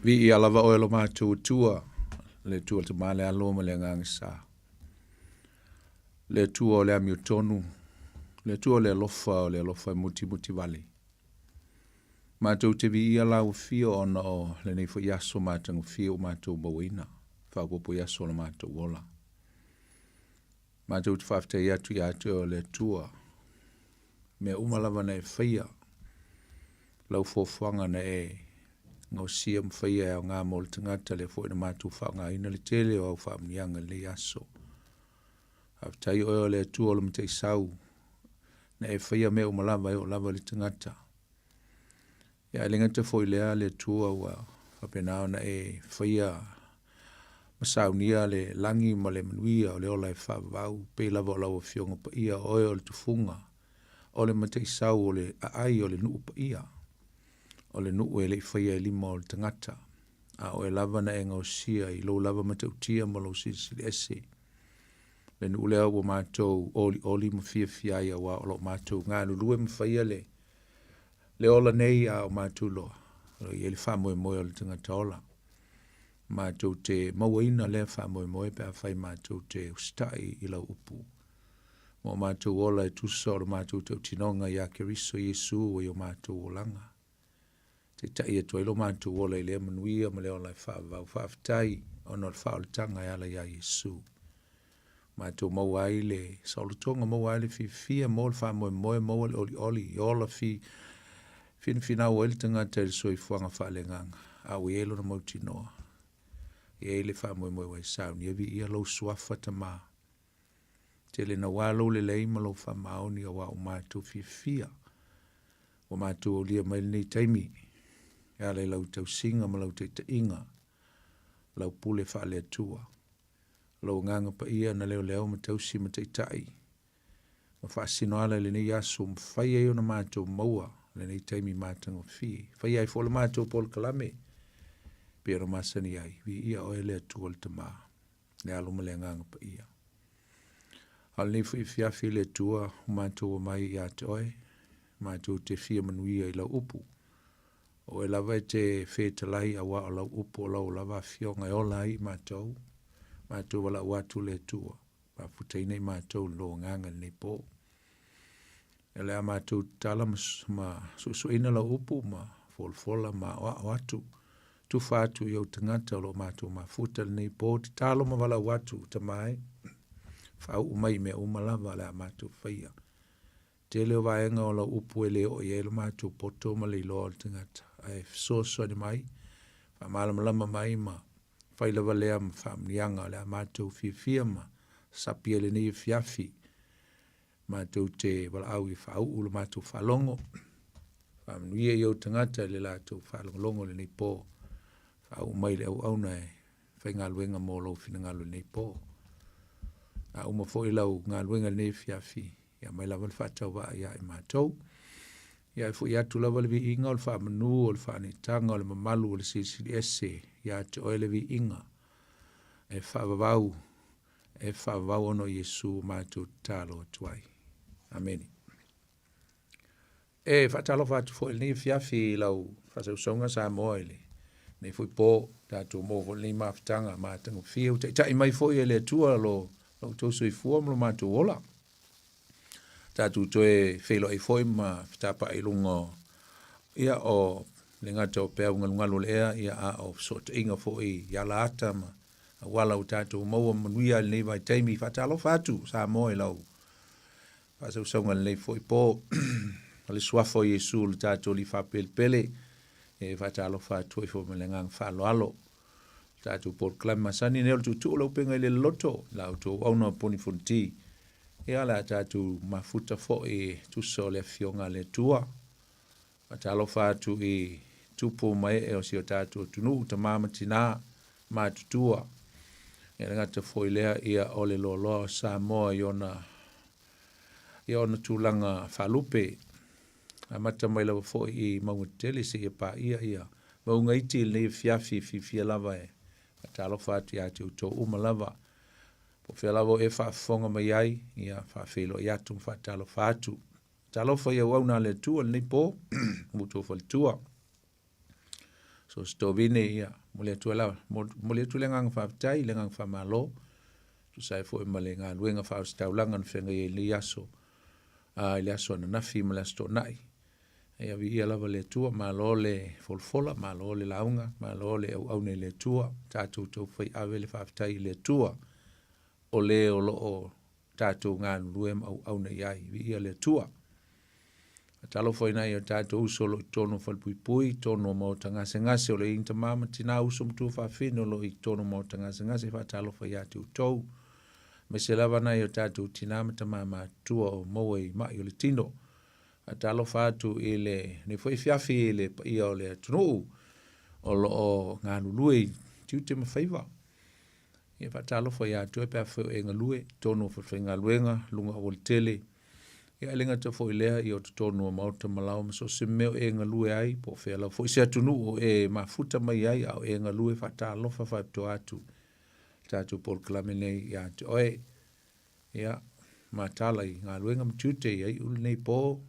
Viia lava oe lo matou Atua, le Atua o le Tama, le Alo ma le Agaga Sa. Le Atua o le amiotonu, le Atua o le alofa, o le alofa e mutimuti vale. Matou te viia lau afio ona o lenei foi aso matagofie ua matou mauaina, faaopoopo i aso o le matou ola. Matou te faafetai atu ia te oe o le Atua, mea uma lava na e faia, lau foafoaga na e gaosia ma faia e aoga mo le tagata, lea foi na matou faaaogaina le tele o au faamanuiaga i lenei aso. Faafetai o oe o le Atua o le Mataisau, na e faia mea uma lava e oo lava i le tagata. Ia, ae le gata foi i lea le Atua ua faapena ona e faia ma saunia le lagi ma le manuia o le ola e faavavau, pei lava o lau Afioga Paia, o oe o le tufuga, o le Mataisau, o le aai o le nuu paia, o le nuu e le i faia e lima o le tagata, a o oe lava na e gaosia i lou lava matautia ma lou silisili ese. Le nuu lea ua matou olioli ma fiafia ai, auā o lo o matou galulue ma faia le le ola nei, a o matou iloa, o lo o i ai le faamoemoe o le tagata ola. Matou te mauaina lea faamoemoe pe afai matou te usitai i lau upu. Ma o matou ola e tusa o le matou tautinoga ia Keriso Iesu ua i o matou olaga. Taitai atu ai lo matou ola i lea manuia ma le ola e faavavau. Faafetai ona o le faaolataga e ala iā Iesu. Matou maua ai le saolotoga, maua ai le fiafia, maua le faamoemoe, maua le olioli, e ola fi finafinau ai le tagata i le soifuaga faaleagaga, a ua i ai lona mautinoa, e i ai le faamoemoe ua e saunia. Viia lou suafa Tama, tele naua lou lelei ma lou faamaoni, auā ua matou fiafia, ua matou aulia mai lenei taimi e ala i lau tausiga ma lau taitaiga, lau pule faale-Atua. Lou Agaga Paia na leoleo ma tausi ma taitai ma faasino ala i lenei aso ua mafai ai ona matou maua lenei taimi matagofie. Faia ai foi le matou polokalame pei ona masani ai. Viia oe le Atua le Tama, le Alo ma le Agaga Paia. A o lenei foi afiafi le Atua ua matou omai ia te oe, matou te fia manuia i lau upu. O oe lava e te fetalai auā o lau upu o lau lava afioga e ola ai i matou. Matou valaau atu le Atua, mafutaina i matou i lou agaga i lenei pō. O le a matou tatala ma, ma suesueina lau upu ma folafola ma aoao atu, tufa atu i ou tagata o lo o matou mafuta i lenei pō, tatalo ma valaau atu, Tama e, faauu mai i mea uma lava o le a matou faia. Tele o vaega o lau upu e le oo i ai lo matou poto ma le iloa o le tagata, ae fesoasoani mai, faamalamalama mai ma fai lava lea ma faamanuiaga o le a matou fiafia ma sapi ai lenei afiafi. Matou te valaau ia faauu le matou faalogo, faamanuia i ou tagata i le latou faalogologo i lenei pō, faauu mai le auauna e faigaluega mo lou finagalo i lenei pō. A uma foi lau galuega i lenei afiafi, ia aumai lava le faatauvaa ia i matou. Ia e foi atu lava le viiga o le faamanu o le faaneetaga o le mamalu o le Silisili Ese ia te oe le viiga e faavavau, e faavavau ona o Iesu ua matou tatalo atu ai. Amene. E faatalofa atu foi i lenei afiafi i lau faasausauga Samoa i lenei foi pō, tatou maua foi lenei mafutaga matagofie ua taitai mai foi e le Atua lo lo outou soifua ma lo matou ola. Tatou toe feiloai foi ma fetapaai i luga o ia o le gata o peau galugalu o le ea, ia a o fesootaiga foi i ala ata ma auala ua tatou maua manuia i lenei vaitaimi. Faatalofa atu Samoa i lau faasausauga i lenei foi pō. O le suafa o Iesu lo tatou Alii faapelepele, e faatalofa atu ai foi ma le agaga faaaloalo. Tatou polokalame masani nei o le tuutuu lau upega i le loloto, la outou auauna o Poni Fonoti. Ia, o le a tatou mafuta foi e tusa o le afioga a le Atua. Faatalofa atu i tupu ma ee o si o tatou atunuu, tama ma tina, matutua. E le gata foi lea, ia o le loaloa o Samoa i ona, i ona tulaga faalupe. Amata mai lava foi i mauga tetele seia paia ia mauga iti i lenei afiafi e fiafia lava e faatalofa atu ia te outou uma lava. Po o fea lava o e faafofoga mai ai, ia faafeiloai atu ma faatalofa atu. Talofa i auauna a le Atua i lenei po, ua outou faletua. So se tovine ia momoli atu ai la momoli atu le agaga faafetai le agaga faamalo tusa ai foi ma le galuega faaositaulaga na feagai ai i lenei aso a i le aso ananafi ma le aso Toonai. Ia viia lava le Atua, malo le folafola, malo le lauga, malo le auauna i le Atua, tatou taufai ave le faafetai i le Atua o le o lo o tatou galulue ma auauna i ai. Viia le Atua. Faatalofa i nai o tatou uso o lo o i totonu o falepuipui, i totonu o maota gasegase, o lo o i ai ni tama ma tina, uso ma tuafafine o lo o i totonu o maota gasegase, faatalofa ia te outou. Aemaise lava nai o tatou tina ma tama matutua o maua i mai o le tino. Faatalofa atu i lenei foi afiafi i le paia o le atunuu o lo o galulue i tiute ma faiva. Ia faatalofa ia te oe pe afai o e galue i totonu o falefaigaluega, luga o aualatele. Ia e le gata foi i lea, ia o totonu o maota ma laoa ma so o se mea o e galue ai, po o fea lava foi se atunuu o e mafuta mai ai a o e galue, faatalofa faapitoa atu i le tatou polokalame nei ia te oe. Ia, mataala i galuega ma tiute ia iu lenei po,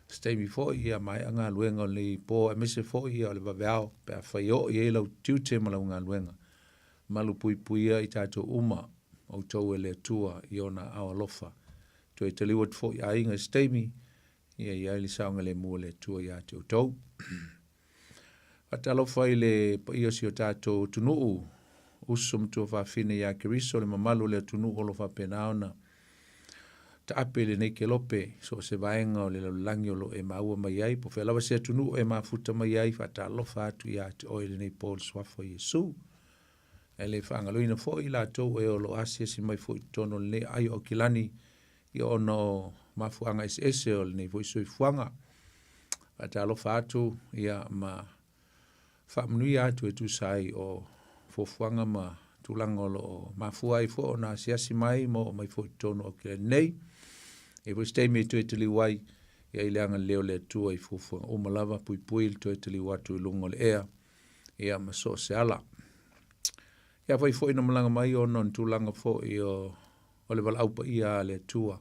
se taimi foi ia maea galuega o lenei po aemaise foi ia o le vaveao pe afai e oo i ai lau tiute ma lau galuega. Malupuipuia i tatou uma, outou e le Atua i ona aao alofa. Toe taliu atu foi aiga i se taimi, ia i ai le saogalemu o le Atua ia te outou. Faatalofa i le paia o si o tatou atunuu, uso ma tuafafine ia Keriso, le mamalu o le atunuu o lo o faapena ona taape i lenei kelope, so o se vaega o le lalolagi o lo o e maua mai ai, po o fea lava se atunuu e mafuta mai ai, faatalofa atu ia te oe i lenei po i le suafa o Iesu. E le faagaloina foi i latou e o lo o asiasi mai foi i totonu o lenei aai o Aukilani, ia ona o mafuaaga eseese o lenei foi soifuaga. Faatalofa atu ia ma faamanuia atu e tusa ai o fuafuaga ma tulaga o lo o mafua ai foi ona asiasi mai ma oo mai foi i totonu o Aukilani nei. E i ai foi se taimi e toe taliu ai ia i le agalelei o le Atua i fuafuaga uma lava, puipui le toe taliu atu i luga o le ea ia ma so o se ala. Ia fai foi na malaga mai ona o ni tulaga foi o o le valaau paia a le Atua.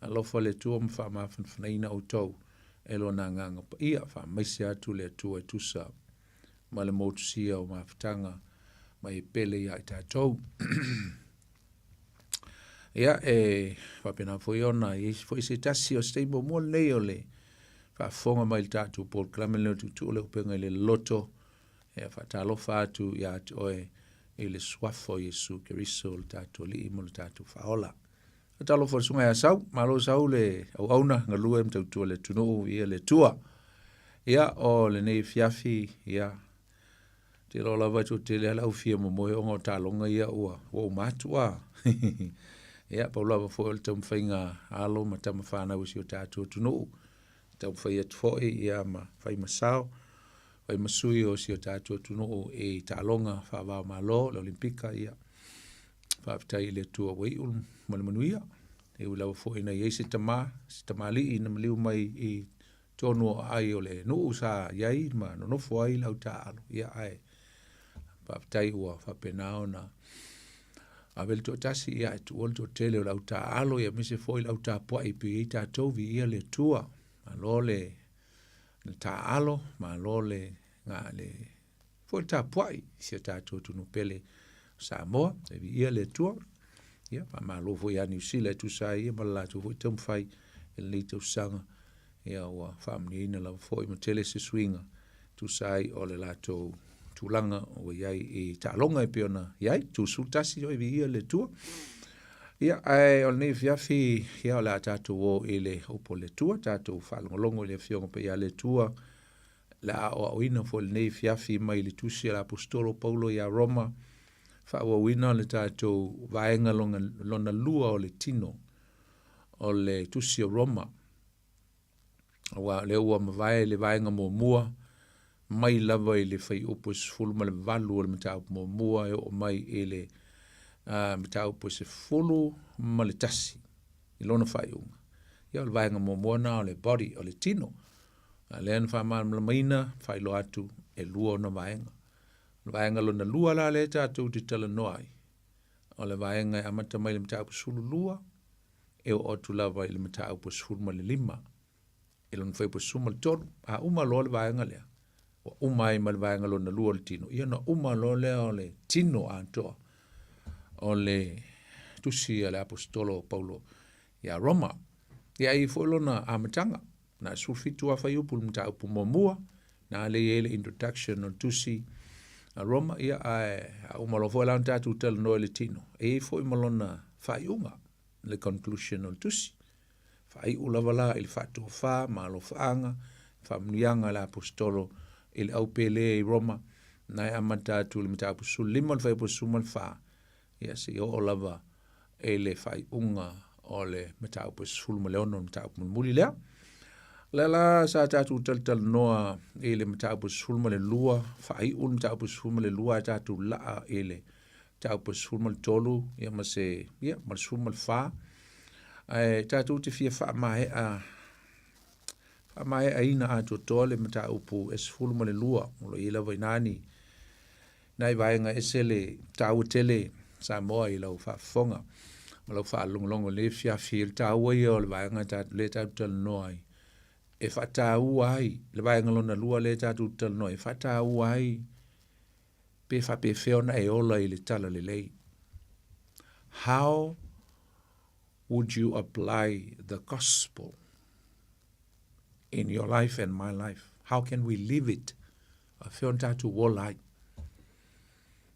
Alofa le Atua ma faamafanafanaina outou e Lona Agaga Paia. Faamaise atu le Atua e tusa ma le motusia o mafutaga ma e pele ia i tatou. Ia, e faapena foi ona i ai foi se tasi o se taimi muamua lenei o le faafofoga mai i le tatou polokalame lenei o Tuutuu o le Upega i le Loloto. Ia, faatalofa atu ia te oe i le suafa o Iesu Keriso lo tatou Alii ma lo tatou Faaola. Faatalofa i le susuga ia Sau, malo Sau le auauna, galue ma tautua le atunuu, ia le Atua. Ia, o lenei afiafi, ia, te iloa lava e toatele lava le au fia momoe ona o taaloga ia ua uma atu a. Ia, pau lava foi o le taumafaiga a alo ma tama fanau a si o tatou atunuu, taumafai atu foi ia ma fai ma sao, fai ma sui o si o tatou atunuu i taaloga faava-o-Malo, le Olimpika, ia, faafetai i le Atua ua iu ma le manuia. E ui lava foi ina i ai se tama, se tamalii na maliu mai i totonu o aai o le nuu sa i ai ma nonofo ai le au taaalo, ia, ae faafetai ua faapena ona ave le toatasi, ia, ae tuua le toatele o le au taaalo, ia aemaise foi le au tapuai e pei e i ai tatou, viia le Atua, malo le le taaalo, malo le, le foi le tapuai i si o tatou atunuu pele o Samoa, e viia le Atua. Ia, faamalo foi ia Niu Sila e tusa ai ma le latou foi taumafai i lenei tausaga. Ia, ua faamanuiaina lava foi ma tele se suiga e tusa ai o le latou tulaga ua i ai i taaloga e pei ona i ai, 31 oi viia le Atua. Ia, ae o lenei afiafi, ia, o le a tatou o i le upu a le Atua, tatou faalogologo i le Afioga Paia a le Atua, le a aoaoina foi lenei afiafi mai le tusi a le Aposetolo Paulo ia Roma, faaauauina le tatou vaega lona, lona lua o le tino o le tusi o Roma. Aua o lea ua mavae le vaega muamua mai lava i le fuaiupu e 18 o le mataupu muamua e oo mai i le mataupu e 11 i lona faaiuga. Ia o le vaega muamua lena o le body, o le tino. A lea na faamalamalamaina, faailoa atu e lua ona vaega. O le vaega lona lua la lea tatou te talanoa ai, o le vaega e amata mai i le mataupu 12 e oo atu lava i le mataupu 15 i lona fuaiupu 13. A uma loa le vaega lea, Ua uma ai ma le vaega lona lua o le tino, ia ona uma loa lea o le tino atoa o le tusi a le Aposetolo o Paulo ia Roma. Ia e i ai foi lona amataga, na o le 17 lava fuaiupu i le mataupu muamua, na lea e i ai le introduction o le tusi a Roma, ia ae a uma loa foi la ona tatou talanoa i le tino, e i ai foi ma lona faaiuga, le conclusion o le tusi. Faaiu lava la i le faatofa ma alofaaga, faamanuiaga a le Aposetolo i le au pele i Roma, na e amata atu i le mataupu 15 le fuaiupu 14, ia seia oo lava i le faaiuga o le mataupu 16 le mataupu mulimuli lea. O lea la sa tatou talatalanoa i le mataupu 12, faaiu le mataupu 12 ae tatou laa i le mataupu 13, ia ma se, ia, ma le 14. Ae tatou te fia faamaea, faamaeaina atoatoa le mataupu 12, o lo o i ai lava i ina ni nai vaega ese le taua tele Samoa i lau faafofoga ma lau faalogologo i lenei afiafi. O le taua ia o le vaega lea tatou talanoa ai, e faataua ai le vaega lona lua lea tatou talanoa ai, e faataua ai pe faapefea ona e ola i le talalelei. How would you apply the gospel in your life and my life? How can we live it? Faapefea ona tatou ola ai?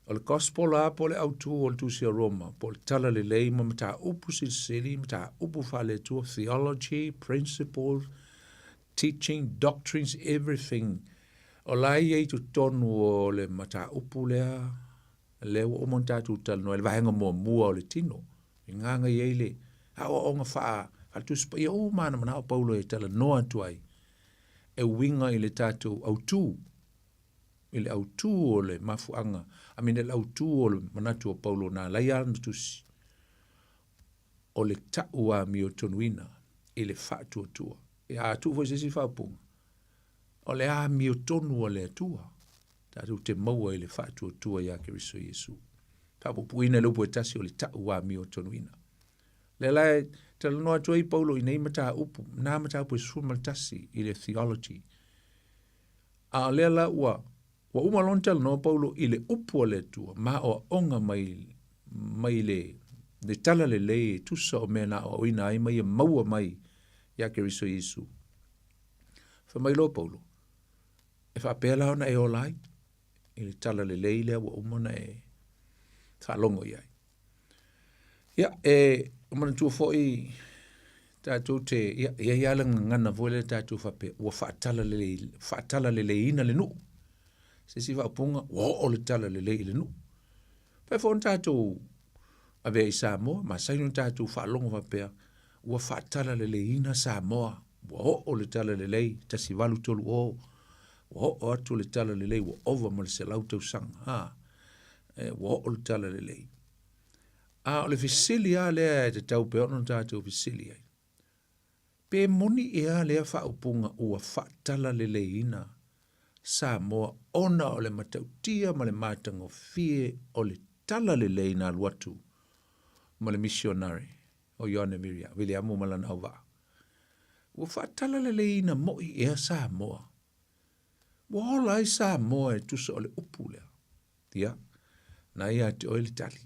O le gospel lava po o le autū o le Tusi a Roma, po o le talalelei ma mataupu silisili, mataupu faale-Atua, theology, principles, teaching, doctrines, everything. O la e i ai i totonu o le mataupu lea, lea ua uma ona tatou talanoa i le vaega muamua o le tino, i gaga i ai le aoaoga faa, faale-Tusi Paia uma lava na manao Paulo e talanoa atu ai, e uiga i le tatou autū, i le autū o le mafuaaga, I mean, le autū o le manatu o Paulo na ala ai lana tusi, o le ta'u amiotonuina i le faatuatua. Ia, a tuu foi se isi faaupuga, o le amiotonu a le Atua, tatou te maua i le faatuatua iā Keriso Iesu. Faapuupuuina i le upu e tasi o le ta'u amiotonuina. Lea la e talanoa atu ai Paulo i nei mataupu, nā mataupu e 11 i le theology. A o lea la ua Ua uma loa ona talanoa Paulo i le upu a le Atua ma aoaoga mai, mai le, le talalelei e tusa o mea na aoaoina ai ma ia maua mai iā Keriso Iesu. Fai mai loa Paulo, e faapea la ona e ola ai i le talalelei lea ua uma ona e faalogo i ai. Ia, e manatua foi tatou te, ia, e i ai lava le gagana foi lea tatou faapea, ua faatalalelei, faatalaleleiina le nuu. Se isi faaupuga, ua oo le talalelei i le nuu. Faapea foi ona tatou avea i Samoa, masani ona tatou faalogo faapea, ua faatalaleleiina Samoa, ua oo le talalelei, 1830, ua oo atu le talalelei, ua ova ma le 100 tausaga, ha, e, ua oo le talalelei. A o le fesili lava lea e tatau pea ona tatou fesili ai, pe moni ea lea faaupuga ua faatalaleleiina Samoa ona o le matautia ma le matagofie o le talalelei na alu atu ma le misionare o Ioane Viliamu ma lana auvaa. Ua faatalaleleiina moi ea Samoa? Ua ola ai Samoa e tusa o le upu lea? Ia, na ia te oe le tali.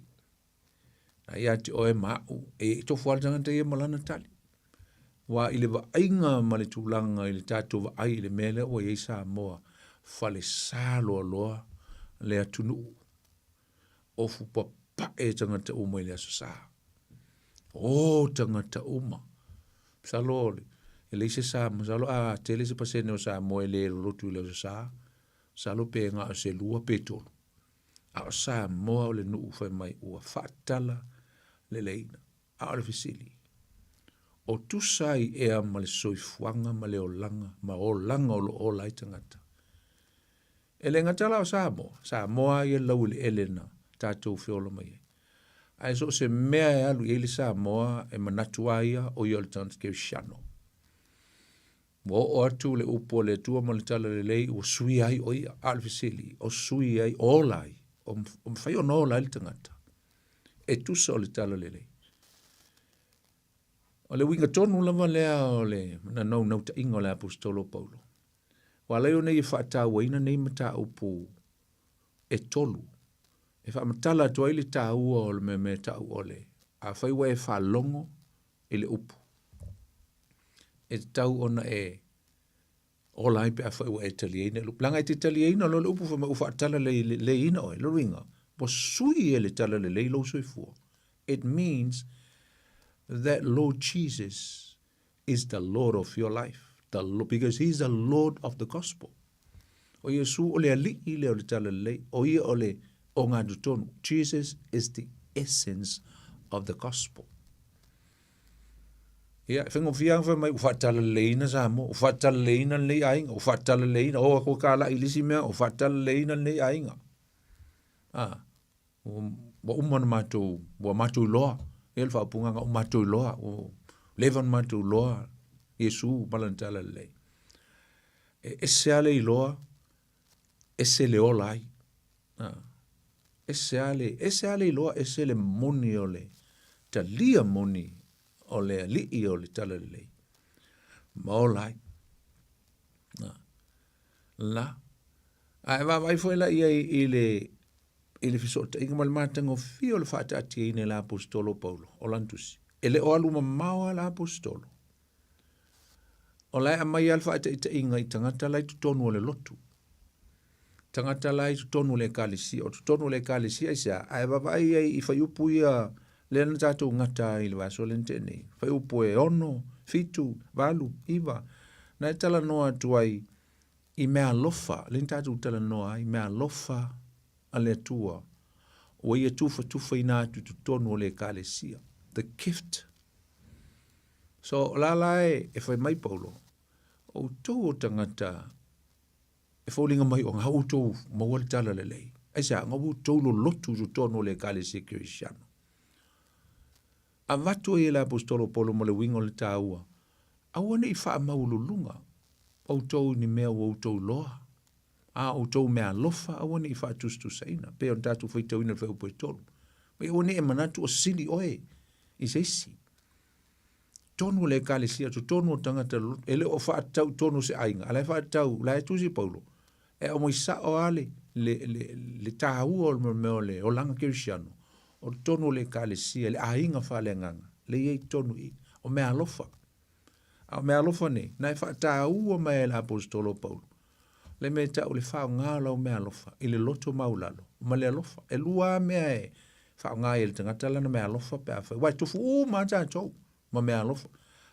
Na ia te oe ma au. E tofu lava le tagata ia ma lana tali. Aua i le vaaiga ma le tulaga i le tatou vaai i le mea lea ua i ai Samoa, falesa loaloa le atunuu. Ofu papae tagata uma i le Aso Sa. O tagata uma. Masalo e leai se sa, masalo a tele se pasene o Samoa e le lolotu i le Aso Sa, masalo pe na o se lua pe tolu. A o Samoa o le nuu fai mai ua faatala leleina. A o le fesili, o tusa ai ea ma le soifuaga ma le olaga ma olaga o lo o ola ai tagata? E le gata la o Samoa, Samoa ia laueleele na tatou feola mai ai. Ae so o se mea e alu i ai le Samoa e manatu lava ia o ia o le tagata kerisiano. Ua oo atu le upu a le Atua ma le talalelei ua suia ai o ia. A o le fesili, o sui ai, o ola ai, o mafai ona ola ai le tagata e tusa o le talalelei. O le uiga tonu lava lea o le naunautaiga o le Aposetolo o Paulo. Ua ala ai ona ia faatauaina nei mataupu e tolu e faamatala atu ai le taua o le mea tau o le afai ua e faalogo i le upu e tatau ona e ola ai pe afai ua e taliaina le upu. Leaga e te taliaina loa le upu fai mai ua faatalaleleiina oe. Lona uiga, ua sui e le talalelei lou soifua. It means that Lord Jesus is the Lord of your life. The, because he is the Lord of the gospel. O Iesu o le alii lea o le talalelei, o ia o le ogatotonu. Jesus is the essence of the gospel. Ia, e faigofie lava ona fai mai, ua faatalaleleiina Samoa, ua faatalaleleiina lenei aiga, ua faatalaleleiina, o atu e kalai i le isi mea, ua faatalaleleiina lenei aiga. A, ua uma ona matou, ua matou iloa, ia le faaupuga ua matou iloa, ua leva ona matou iloa Iesu ma lana talalelei. E ese lava le iloa, ese le ola ai. A, ese lava le, ese lava le iloa, ese le moni o le talia moni o le alii o le talalelei ma ola ai. A, la, a e vaavaai foi la i ai i le i le fesootaiga ma le matagofie o le faataatiaina e le aposetolo Paulo o lana tusi. E le o alu mamao lava le aposetolo. O la e aumai lava le faataitaiga i tagata la i totonu o le lotu. Tagata la i totonu o le ekalesia. O totonu o le ekalesia aisea? A e vaavaai ai i fuaiupu ia lea na tatou gata ai i le vaiaso lea na tea nei. Fuaiupu e 6, 7, 8, 9, na e talanoa atu ai i meaalofa, lea na tatou talanoa ai, meaalofa a le Atua ua ia tufatufaina atu i totonu o le ekalesia. The gift. So, o la la e, e fai mai Paulo, o outou o tagata e foliga mai o nga outou maua le talalelei. Aisea, nga outou lolotu i totonu o le ekalesia Kerisiano. Avatu ai e le aposetolo Paulo ma le uiga o le taua, aua ne i faamaualuluga outou i ni mea ua outou iloa, a outou meaalofa aua ne i faatusatusaina, pei ona tatou faitauina i le fuaiupu e tolu. Mai aua ne i e manatu o sili oe i se isi. Totonu o le ekalesia, totonu o tagata loloto, e le o faatatau i totonu o se aiga, a o la e faatatau, o la e tusi Paulo, e aumai sao lava le, le, le, le taua o le mea o le olaga kerisiano, o totonu o le ekalesia, le aiga faaleagaga, le i ai totonu i i, o meaalofa. A o meaalofa nei, na e faataua mai e le aposetolo o Paulo, le mea e tau le faaaoga o lau meaalofa i le loto maualalo ma le alofa. E lua lava mea e faaaoga ai e le tagata lana meaalofa pe afai, aua e tofu uma lava tatou ma meaalofa.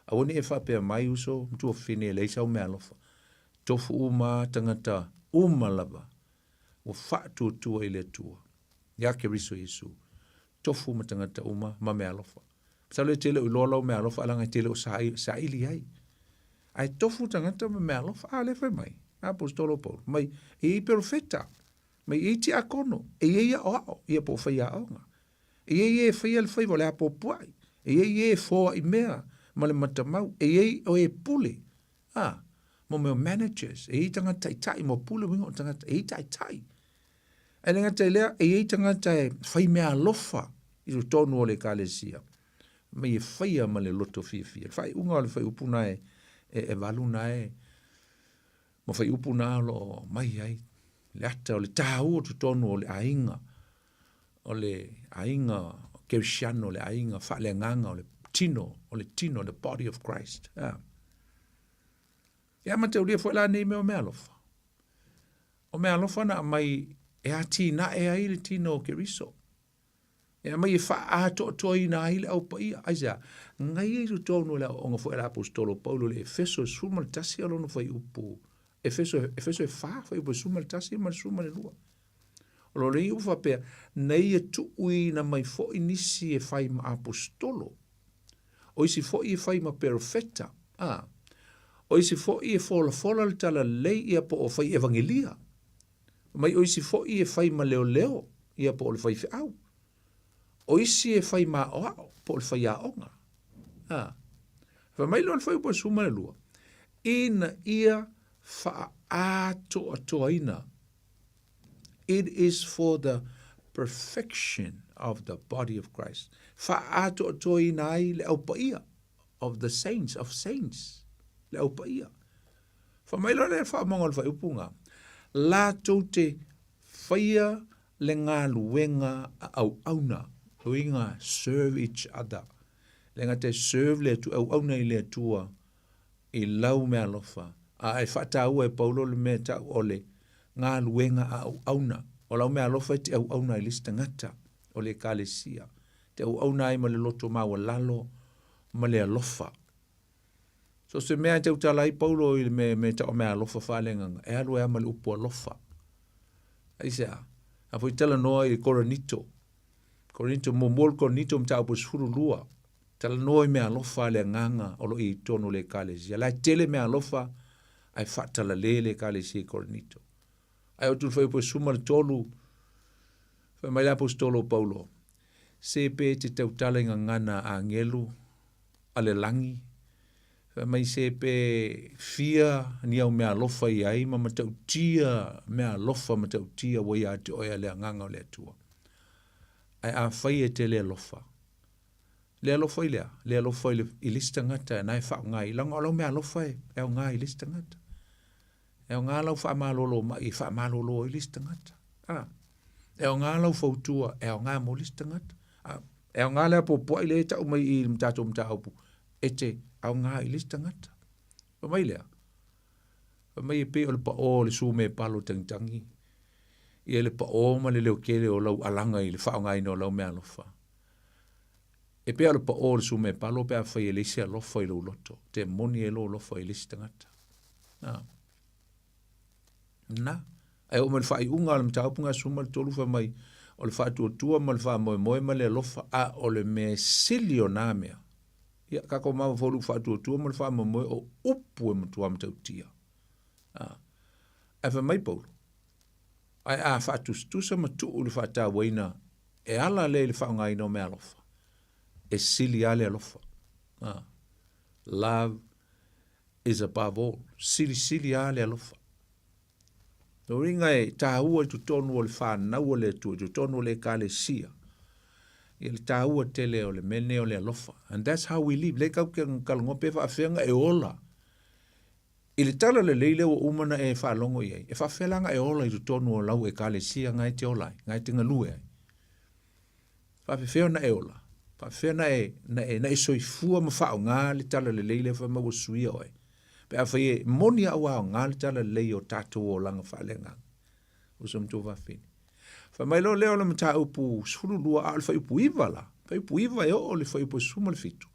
Aua ne i e faapea mai uso ma tuafafine e leai sau meaalofa. Tofu uma lava tagata uma lava ua faatuatua i le Atua, ia Keriso Iesu. Tofu ma tagata uma ma meaalofa. Masalo e te le o iloa lau meaalofa leaga e te le o saili ai. Ae tofu tagata ma meaalofa. A lea fai mai, Aposetolo Paulo, mai e i ai perofeta, mai e i ai tiakono, e i ai aoao, ia po o faiaoga. E i ai e faia le faiva o le apoapoai, e i ai e foai mea ma le matamau, e i ai o e pule. A, mo mea o managers, e i ai tagata taitai, mo pule uiga o tagata, e i ai taitai. Ae le gata i lea, e i ai tagata e fai meaalofa i totonu o le Ekalesia, mai e faia ma le loto fiafia. Le faaiuga o le fuaiupu na e, e, e valu na e, ma fuaiupu na o lo o mai ai le ata o le tāua o totonu o le aiga, o le aiga Kerisiano, le aiga faaleagaga o le tino, o le tino, the body of Christ. Ah. E amataulia foi la nei mea o meaalofa. O meaalofa na aumai e atinae ai le tino o Keriso. E aumai e faaatoatoaina ai le au paia. Aisea? Ngai ai totonu o le aoaoga foi a le aposetolo Paulo i le Efeso e 11 a lona fuaiupu, Efeso, Efeso e 4, fuaiupu e 11 ma le 12. O lo nei upu faapea, na ia tuuina mai foi nisi e fai ma aposetolo, O isi foi e fai ma perofeta, a. O isi foi e folafola le talalelei, ia po o fai evangelia. Mai o isi foi e fai ma leoleo, ia po o le faifeau. O isi e fai ma aoao, po o le faiaoga. A. Fai mai loa le fuaiupu e 12, ina ia faaatoatoaina. It is for the perfection of the body of Christ. Faaatoatoaina ai le au paia of the saints, of saints, le au paia. Fai mai loa lea i le faaumaga o le fuaiupu lena, latou te faia le galuega a auauna, uiga serve each other. Le gata e serve le Atua, e auauna i le Atua i lau meaalofa, a e faataua e Paulo le mea e tau o le galuega a auauna. O lau meaalofa e te auauna ai i le isi tagata o le Ekalesia, te auauna ai ma le loto maualalo ma le alofa. So o se mea e tautala ai Paulo i le mea, mea tau o meaalofa faaleagaga, e alu ai lava ma le upu alofa. Aisea? A foi talanoa i le Korinito, Korinito muamua o le Korinito mataupu e 12, talanoa i meaalofa a le agaga o lo o i totonu o le Ekalesia. La e tele meaalofa ae faatalale le Ekalesia i Korinito. Ae oo atu i le fuaiupu e 13, fai mai le Aposetolo o Paulo, Se pe e te tautala i gagana agelu a le lagi, fai mai se pe fia ni au meaalofa i ai ma matautia meaalofa matautia ua ia te oe a le agaga o le Atua. Ae afai e te le alofa, le alofa i le a? Le alofa i le, i le isi tagata na e faaaoga ai, leaga o lau meaalofa e, e aoga i le isi tagata. E aoga lau faamalolo mai e faamalolo ai le isi tagata. A, e aoga lau fautua, e aoga mo le isi tagata. A, e aoga le apoapoai lea e tau mai i le tatou mataupu, e te aoga i le isi tagata. Fai mai lea, fai mai e pei o le paʻō o le sumepalo tagitagi, ia le paʻō ma le leotele o lau alaga i le faaaogaina o lau meaalofa. E pei o le paʻō o le sumepalo pe afai e leai se alofa i lou loto, te moni ai lou alofa i le isi tagata. Na. Na. Ae oo mai le faaiuga o le mataupu na 13 fai mai, o le faatuatua ma le faamoemoe ma le alofa, a o le mea sili o nā mea. Ia, kākou mafaufau i le faatuatua ma le faamoemoe o upu e matua matautia. A. Ae fai mai Paulo, ae a faatusatusa ma tuu i le faatauaina e ala lea i le faaaogaina o meaalofa, e sili lava le alofa. A. Love is above all. Silisili lava le alofa. Nō uiga e tāua i totonu o le whānau o le Atua, i totonu o le ekalesia, ia le tāua tele o le mea nei o le alofa. And that's how we live. Lea kau ke talanoa pe faafefea ona e ola. I le tala lelei lea ua uma ona e faalogo i ai, e faafefea la ona e ola i totonu o lau ekalesia nga e te ola ai, nga e te galue ai. Faafefea ona e ola? Faafefea na e, na e, na e soifua ma faaaoga le tala lelei lea fai mai ua suia oe? Pe afai e moni a ua aoga le tala lelei o tatou olaga faaleagaga. Uso ma tuafafine. Fai mai loa lea o le mataupu 12 a o le fuaiupu 9 la. Fuaiupu 9 e oo i le fuaiupu 17.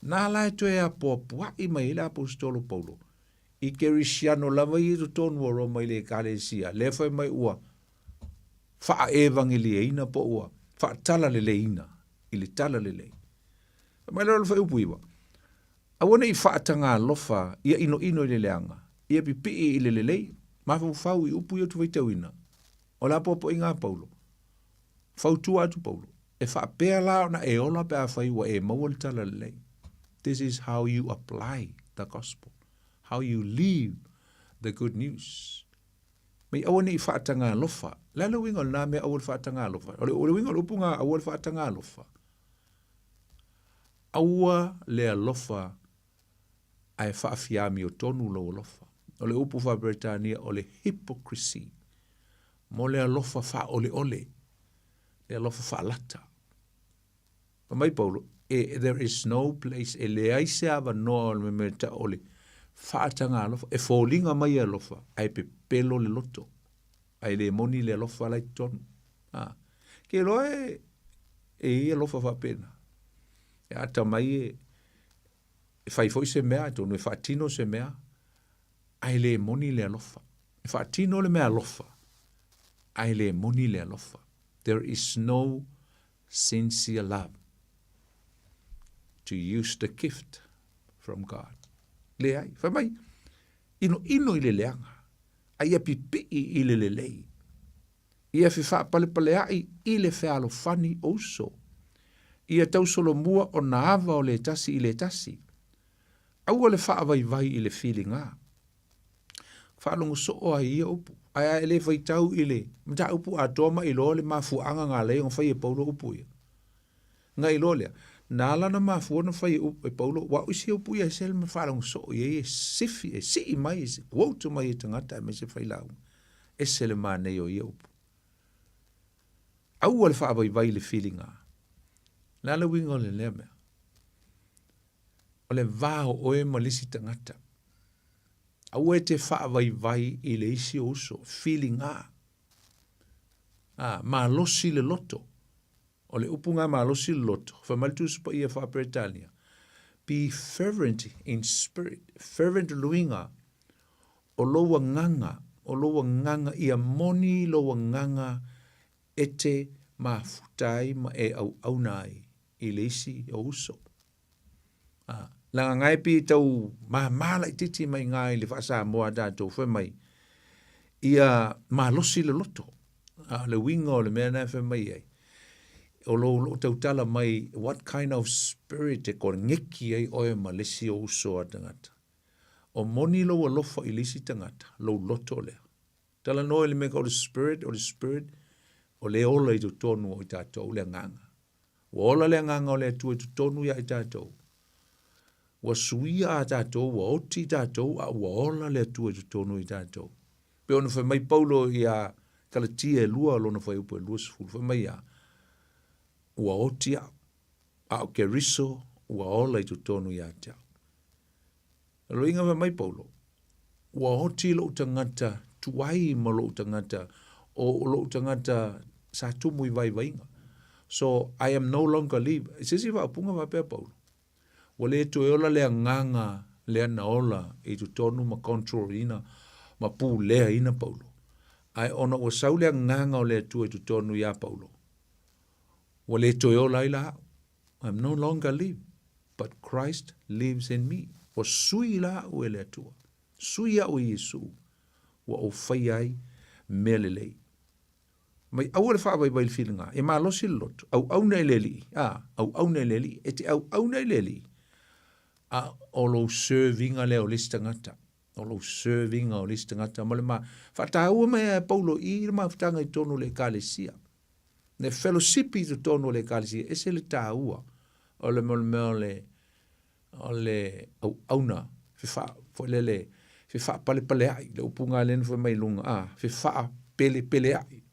Na la e toe apoapoai mai ai le aposetolo Paulo i Kerisiano lava ia i totonu o Roma i le ekalesia, lea fai mai ua faaevangelieina po ua faatalaleleiina i le talalelei. Fai mai loa le fuaiupu 9, Aua ne i faatagalofa ia inoino i le leaga, ia pipii i le lelei, mafaufau i upu ia ou te faitauina. O le apoapoaiga a Paulo. Fautua atu Paulo, e faapea la ona e ola pe afai ua e maua le talalelei. This is how you apply the gospel, how you live the good news. Mai aua ne i faatagalofa. O le a le uiga o lena mea aua le faatagalofa? O le, o le uiga o le upu lena aua le faatagalofa, aua le alofa ae faafiamiotonu lou alofa. O le upu faa-Peretania o le hypocrisy, mo le alofa faaoleole, le alofa faalata. Fai mai Paulo, e, there is no place, e leai se avanoa o le mea tau o le faatagalofa, e foliga mai e alofa, ae pepelo le loto, ae le moni le alofa la i totonu. A, ke iloa e, e i alofa faapena. E atamai e, e fai foi se mea, atonu e faatino se mea, ae le moni le alofa. E faatino le mea alofa, ae le moni le alofa. There is no sincere love to use the gift from God. Leai, fai mai, inoino i le leaga, a ia pipii i le lelei. Ia fefapalepaleaʻi i le fealofani o uso. Ia tausolomua ona ava o le tasi i le tasi. Aua le faavaivai i le filiga. Faalogo soo ai i ia upu. Ae a e le faitau i le mataupu atoa ma iloa le mafuaaga na ala ai ona fai e Paulo upu ia. Na iloa lea. Na ala ona mafua ona fai e Paulo, aua o isi upu ia e ese le faalogo soo i ai e sifi, e sii mai, e quote mai e tagata aemaise failauga. Ese le manaia o ia upu. Aua le faavaivai i le filiga. O le a le uiga o lea mea? O le va o oe ma le isi tagata. Aua e te faavaivai i le isi ou uso, filiga. A, malosi le loto. O le upu nga malosi le loto, fai mai le Tusi Paia faa-Peretania, be fervent in spirit. Fervent luiga, o lou agaga, o lou agaga ia moni lou agaga e te mafuta ai ma e auauna ai i le isi ou uso. A, leaga nga e pei e tau māmā laitiiti mai nga i le faa-Samoa a tatou, fai mai, ia malosi le loto. A o le uiga o le mea na e fai mai ai, o lou lou tautala mai what kind of spirit e koneki ai oe ma le isi ou uso a tagata. O moni lou alofa i le isi tagata, lou loto lea. Talanoa i le mea o le spirit, o le spirit, o le ola i totonu o i tatou le agaga. Ua ola le agaga o le Atua i totonu ia i tatou. Ua suia a tatou, ua oti i tatou, a ua ola le Atua i totonu i tatou. Pei ona fai mai Paulo ia Kalatia e lua lona fuaiupu e 20, fai mai ia, ua oti au, a o Keriso ua ola i totonu ia te au. Loiga fai mai Paulo, Ua oti lou tagata tuai ma lou tagata, o lou tagata sa tumu i vaivaiga. So, I am no longer live. Se isi faaupuga faapea Paulo, ua le toe ola le agaga lea na ola i totonu ma control ina ma puleaina Paulo. Ae ona ua sau le agaga o le Atua i totonu ia Paulo, ua le toe ola ai la au. I'm no longer live, but Christ lives in me. Ua sui la au e le Atua. Sui au e Iesu. Ua ou faia ai mea lelei. Mai aua le faavaivai le filiga, e malosi le loto, auauna i le Alii, a, auauna i le Alii, e te auauna i le Alii, a o lou serviga lea o le isi tagata, o lou serviga o le isi tagata, ma le ma, faataua mai e Paulo i le mafutaga i totonu o le Ekalesia. Le felosipi i totonu o le Ekalesia, ese le taua o le mea o le, o le auauna, fefa, foi lele, fefaapalepai, le upu nga lea na fai mai i luga, a, fefaapelepeleai.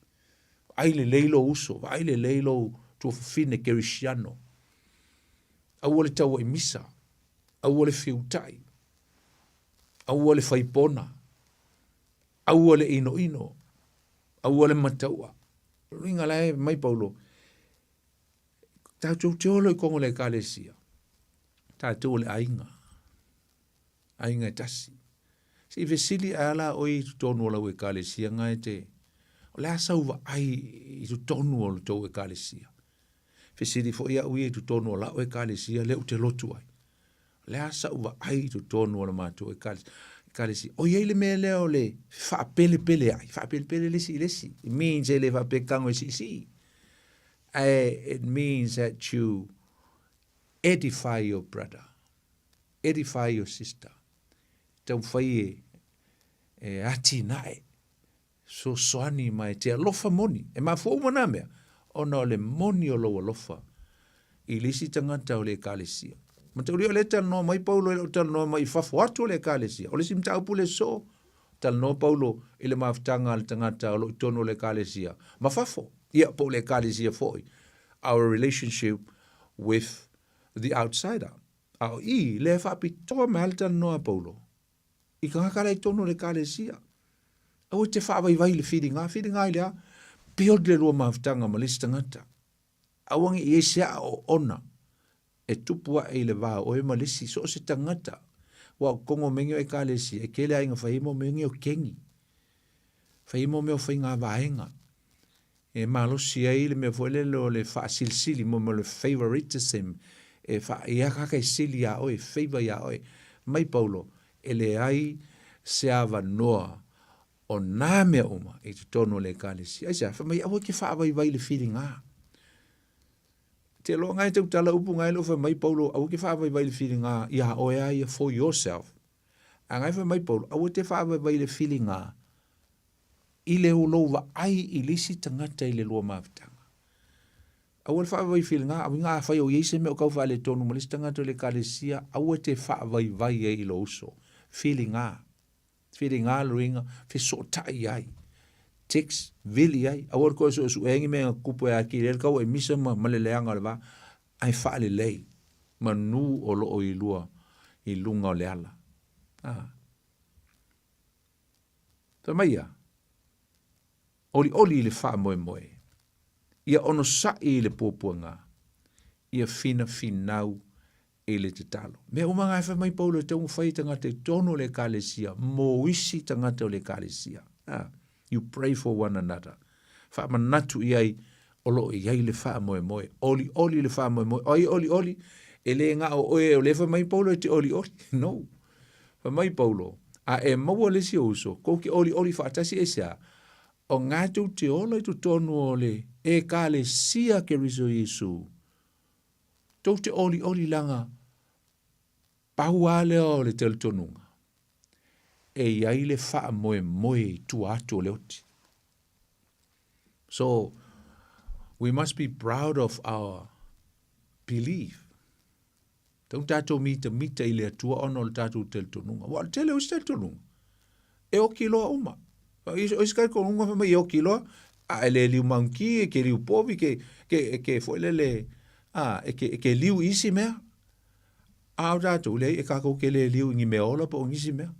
Vaai lelei lou uso, vaai lelei lou tuafafine kerisiano. Aua le tauai misa, aua le fiutai, aua le faipona, aua le inoino, aua le mataua. O le uiga la e mai Paulo, tatou te ola i koga o le Ekalesia, tatou o le aiga, aiga e tasi. Se i fesili ae a la oe i totonu o lau Ekalesia nga e te, o le a sau vaai i totonu o le tou Ekalesia? Fesili foi au ia i totonu o lau Ekalesia lea ou te lotu ai. O le a sa'u vaai i totonu o le matou Ekalesia? O i ai le mea lea o le faapelepelea'i, faapelepele le isi i le isi. It means e le faapea e tago e siisii. Ae it means that you edify your brother, edify your sister. Taumafai e, e atinae Fesoasoani ma e te alofa moni. E mafua uma nā mea, ona o le moni o lou alofa i le isi tagata o le Ekalesia. Mataulia o lea e talanoa mai Paulo e le o talanoa mai i fafo atu o le Ekalesia. O le isi mataupu lea soo, talanoa Paulo i le mafutaga a le tagata o lo o i totonu o le Ekalesia ma fafo. Ia, po o le Ekalesia foi. Our relationship with the outsider. A o i, lea e faapitoa mai lava le talanoa a Paulo I tagata la i totonu o le Ekalesia. Aua e te faavaivai i le filiga. Filiga i le a? Build le lua mafutaga ma le isi tagata. Aua ne i i ai se aa oona e tupu ae i le va o oe ma le isi, so o se tagata. Ua o totonu o mea nei o Ekalesia, e tele aiga fai ai mo mea nei o kengi. Fai ai mo mea o faiga vaega. E malosi ai le mea foi lele o le faasilisili, mo mea o le favoritism, e fa, e ia tagata e sili iā oe, e favor iā oe. Mai Paulo, e leai se avanoa o nā mea uma i totonu o le Ekalesia. Aisea? Fai mai, aua e te faavaivai i le filiga. Te loa ngai tautala upu ngai lo fai mai Paulo, aua e te faavaivai i le filiga iā oe a ia, for yourself. A ngai fai mai Paulo, aua e te faavaivai i le filiga i le lou vaai i le isi tagata i le lua mafutaga. Aua le faavaivai filiga, auiga afai o i ai se mea o kau faaletonu ma le isi tagata o le Ekalesia, aua e te faavaivai ai i lou uso. Filiga. Filiga le uiga, fesootai ai. Text, vili ai. Aua le toe suesuea ni mea na tutupu e atili ai le tau e misa ma, ma le leaga o le va. Ae faalelei, manu o lo o i lua i luga o le ala. Ah. Fai mai ia, Olioli i le faamoemoe, ia onosai i le puapuaga, ia finafinau i le tatalo. Mea uma na e fai mai Paulo e tatau ona fai e tagata i totonu o le Ekalesia mo isi tagata o le Ekalesia. Ah, you pray for one another. Faamanatu i ai o lo o i ai le faamoemoe. Olioli le faamoemoe. O ai e olioli? E le na o oe o lea fai mai Paulo e te olioli. No. Fai mai Paulo, A e maua le isi ou uso, kou te olioli faatasi aisea? O nga tou te ola i totonu o le Ekalesia Keriso Iesu, tou te olioli leaga pau a lea o le talitonuga, e i ai le faamoemoe i tua atu o le oti. So, we must be proud of our belief. Tau tatou mitamita i le Atua ona o le tatou talitonuga. Ua o le tele o isi talitonuga, e oki loa uma. O isi talitonuga fai mai e oki loa, a e le liu maunki, e ke liu povi, ke, ke, ke foi lele, a, e ke, e ke liu i isi mea. A o tatou, leai, e kakou ke le liu i ni mea ola po o nisi mea.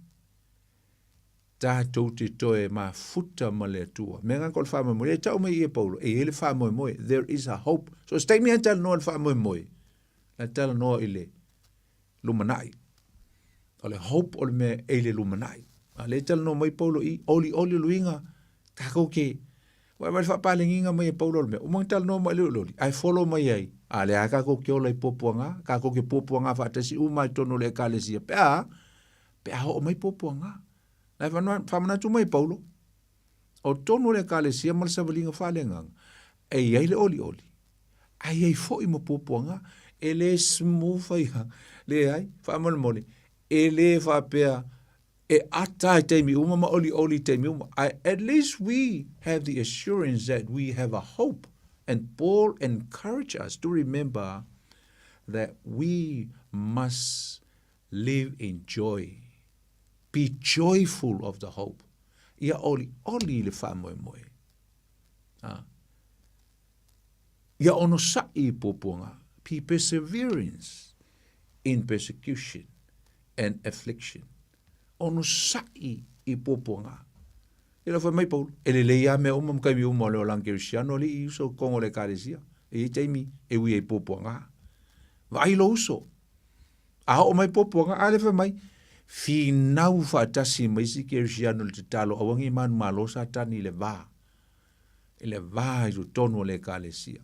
Tatou te toe mafuta ma le Atua. Mea nga ko le faamoemoe. E tau mai i e Paulo, e i ai le faamoemoe. There is a hope. So, se taimi a talanoa le faamoemoe, la talanoa i le lumanai. O le hope o le mea e i le lumanai. A le talanoa mai Paulo i olioli luiga, takou ke Wai wai whaapālengiga mai e Paulo le mea. Uma talanoa mai le olioli, ae follow mai ai. A le a kakou ke ola i puapuaga, kakou ke puapuaga faatasi uma i tonu o le ekalesia. Pe a, pe a oo mai puapuaga. La e whaamanatu mai e Paulo, o tonu o le ekalesia ma le savaliga faaleagaga, e i ai le olioli, ae i ai foi ma puapuaga, e le smooth ai, leai, faamolemole, e le faapea e ata i taimi uma ma olioli i taimi uma. Ae at least we have the assurance that we have a hope and Paul encourage us to remember that we must live in joy. Be joyful of the hope. Ia olioli i le faamoemoe. Ha. Ia onosai i puapuaga. Be perseverance in persecution and affliction. Onosai i puapuaga. I lau fai mai Paulo, e lelei lava mea uma ma taimi uma o le olaga kerisiano alii i uso kongo o le ekalesia. E i ai taimi e ui ai puapuaga. Vaai lou uso. A oo mai puapuaga, a le fai mai, finau faatasi ma isi kerisiano i le tatalo aua ne i manumalo Satani i le va, i le va i totonu o le ekalesia.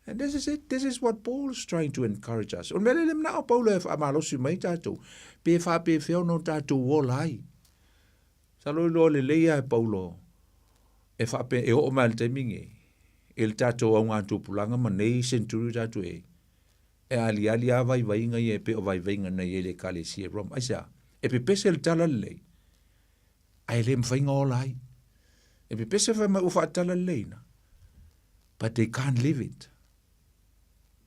And this is it. This is what Paul is trying to encourage us. O le mea lea le manao o Paulo e faamalosi mai tatou, pe faapefea ona o tatou ola ai. Masalo iloa lelei lava e Paulo e faapea e oo mai i le taimi lenei i le tatou augatupulaga ma nei century o tatou i ai, e aliali lava vaivaiga ia e pei o vaivaiga na i ai i le Ekalesia i Roma. Aisea? E pepese le tala lelei, ae le mafai ona ola ai. E pepese fai mai ua faatalaleiina, but they can't live it.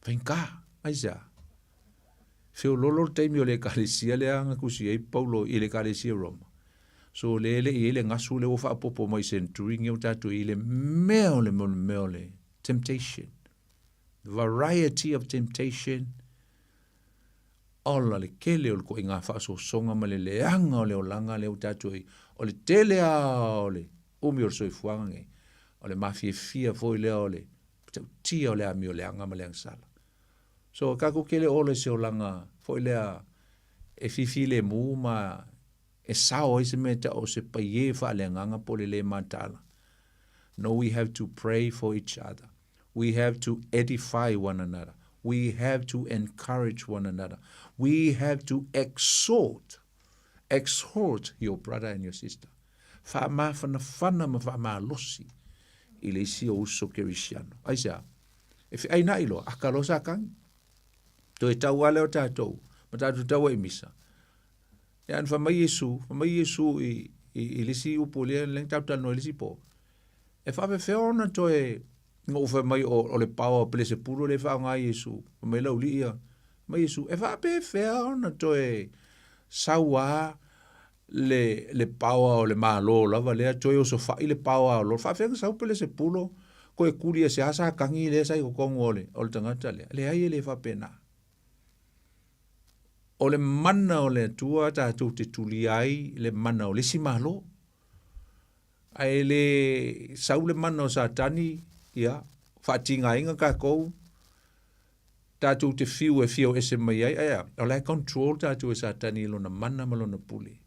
Faigata, aisea? Feololo le taimi o le ekalesia lea na tusi ai Paulo i le ekalesia Roma. So le le i ai le gasu lea ua faaopoopo mai century nei o tatou i le mea o le mea o le temptation. Variety of temptation. Ola le tele o le ituaiga faasoasoga ma le leaga o le olaga lea ua tatou i o le tele lava o le umi o le soifuaga nei. O le mafiafia foi lea o le matautia o le amio leaga ma le agasala. So, tatou te le ola i se olaga foi lea e fifilemu ma e sao ai se mea e tau o se paie faaleagaga po o le le mataala. No, we have to pray for each other. We have to edify one another. We have to encourage one another. We have to exhort, exhort your brother and your sister. Faamafanafana ma faamalosi i le isi o uso kerisiano. Aisea? E feainaʻi loa, aka loa Satani. Toe tau lava lea o tatou, ma tatou tau ai i misa. Ia, na fai mai Iesu, fai mai Iesu i, i, i le isi upu lea, lea na tatou talanoa i le isi po. E faapefea ona toe Na ou fai mai o, o le power o Pelesepulu lea e faaaoga ai Iesu. Fai mai lau alii ia, fai mai Iesu, e faapefea ona toe sau lava le, le power o le Malo lava lea, toe osofai le power o lo, faapefea ona sau Pelesepulo toe kuli e se a Satani lea sa i totonu o le, o le tagata lea. Leai e le faapena. O le mana o le Atua tatou te tulia ai le mana o le isi Malo. Ae le sau le mana o Satani, ia, faatigaina tatou, tatou te fiu e fia o ese mai ai, ae a, o la e control tatou e Satani i lona mana ma lona pule.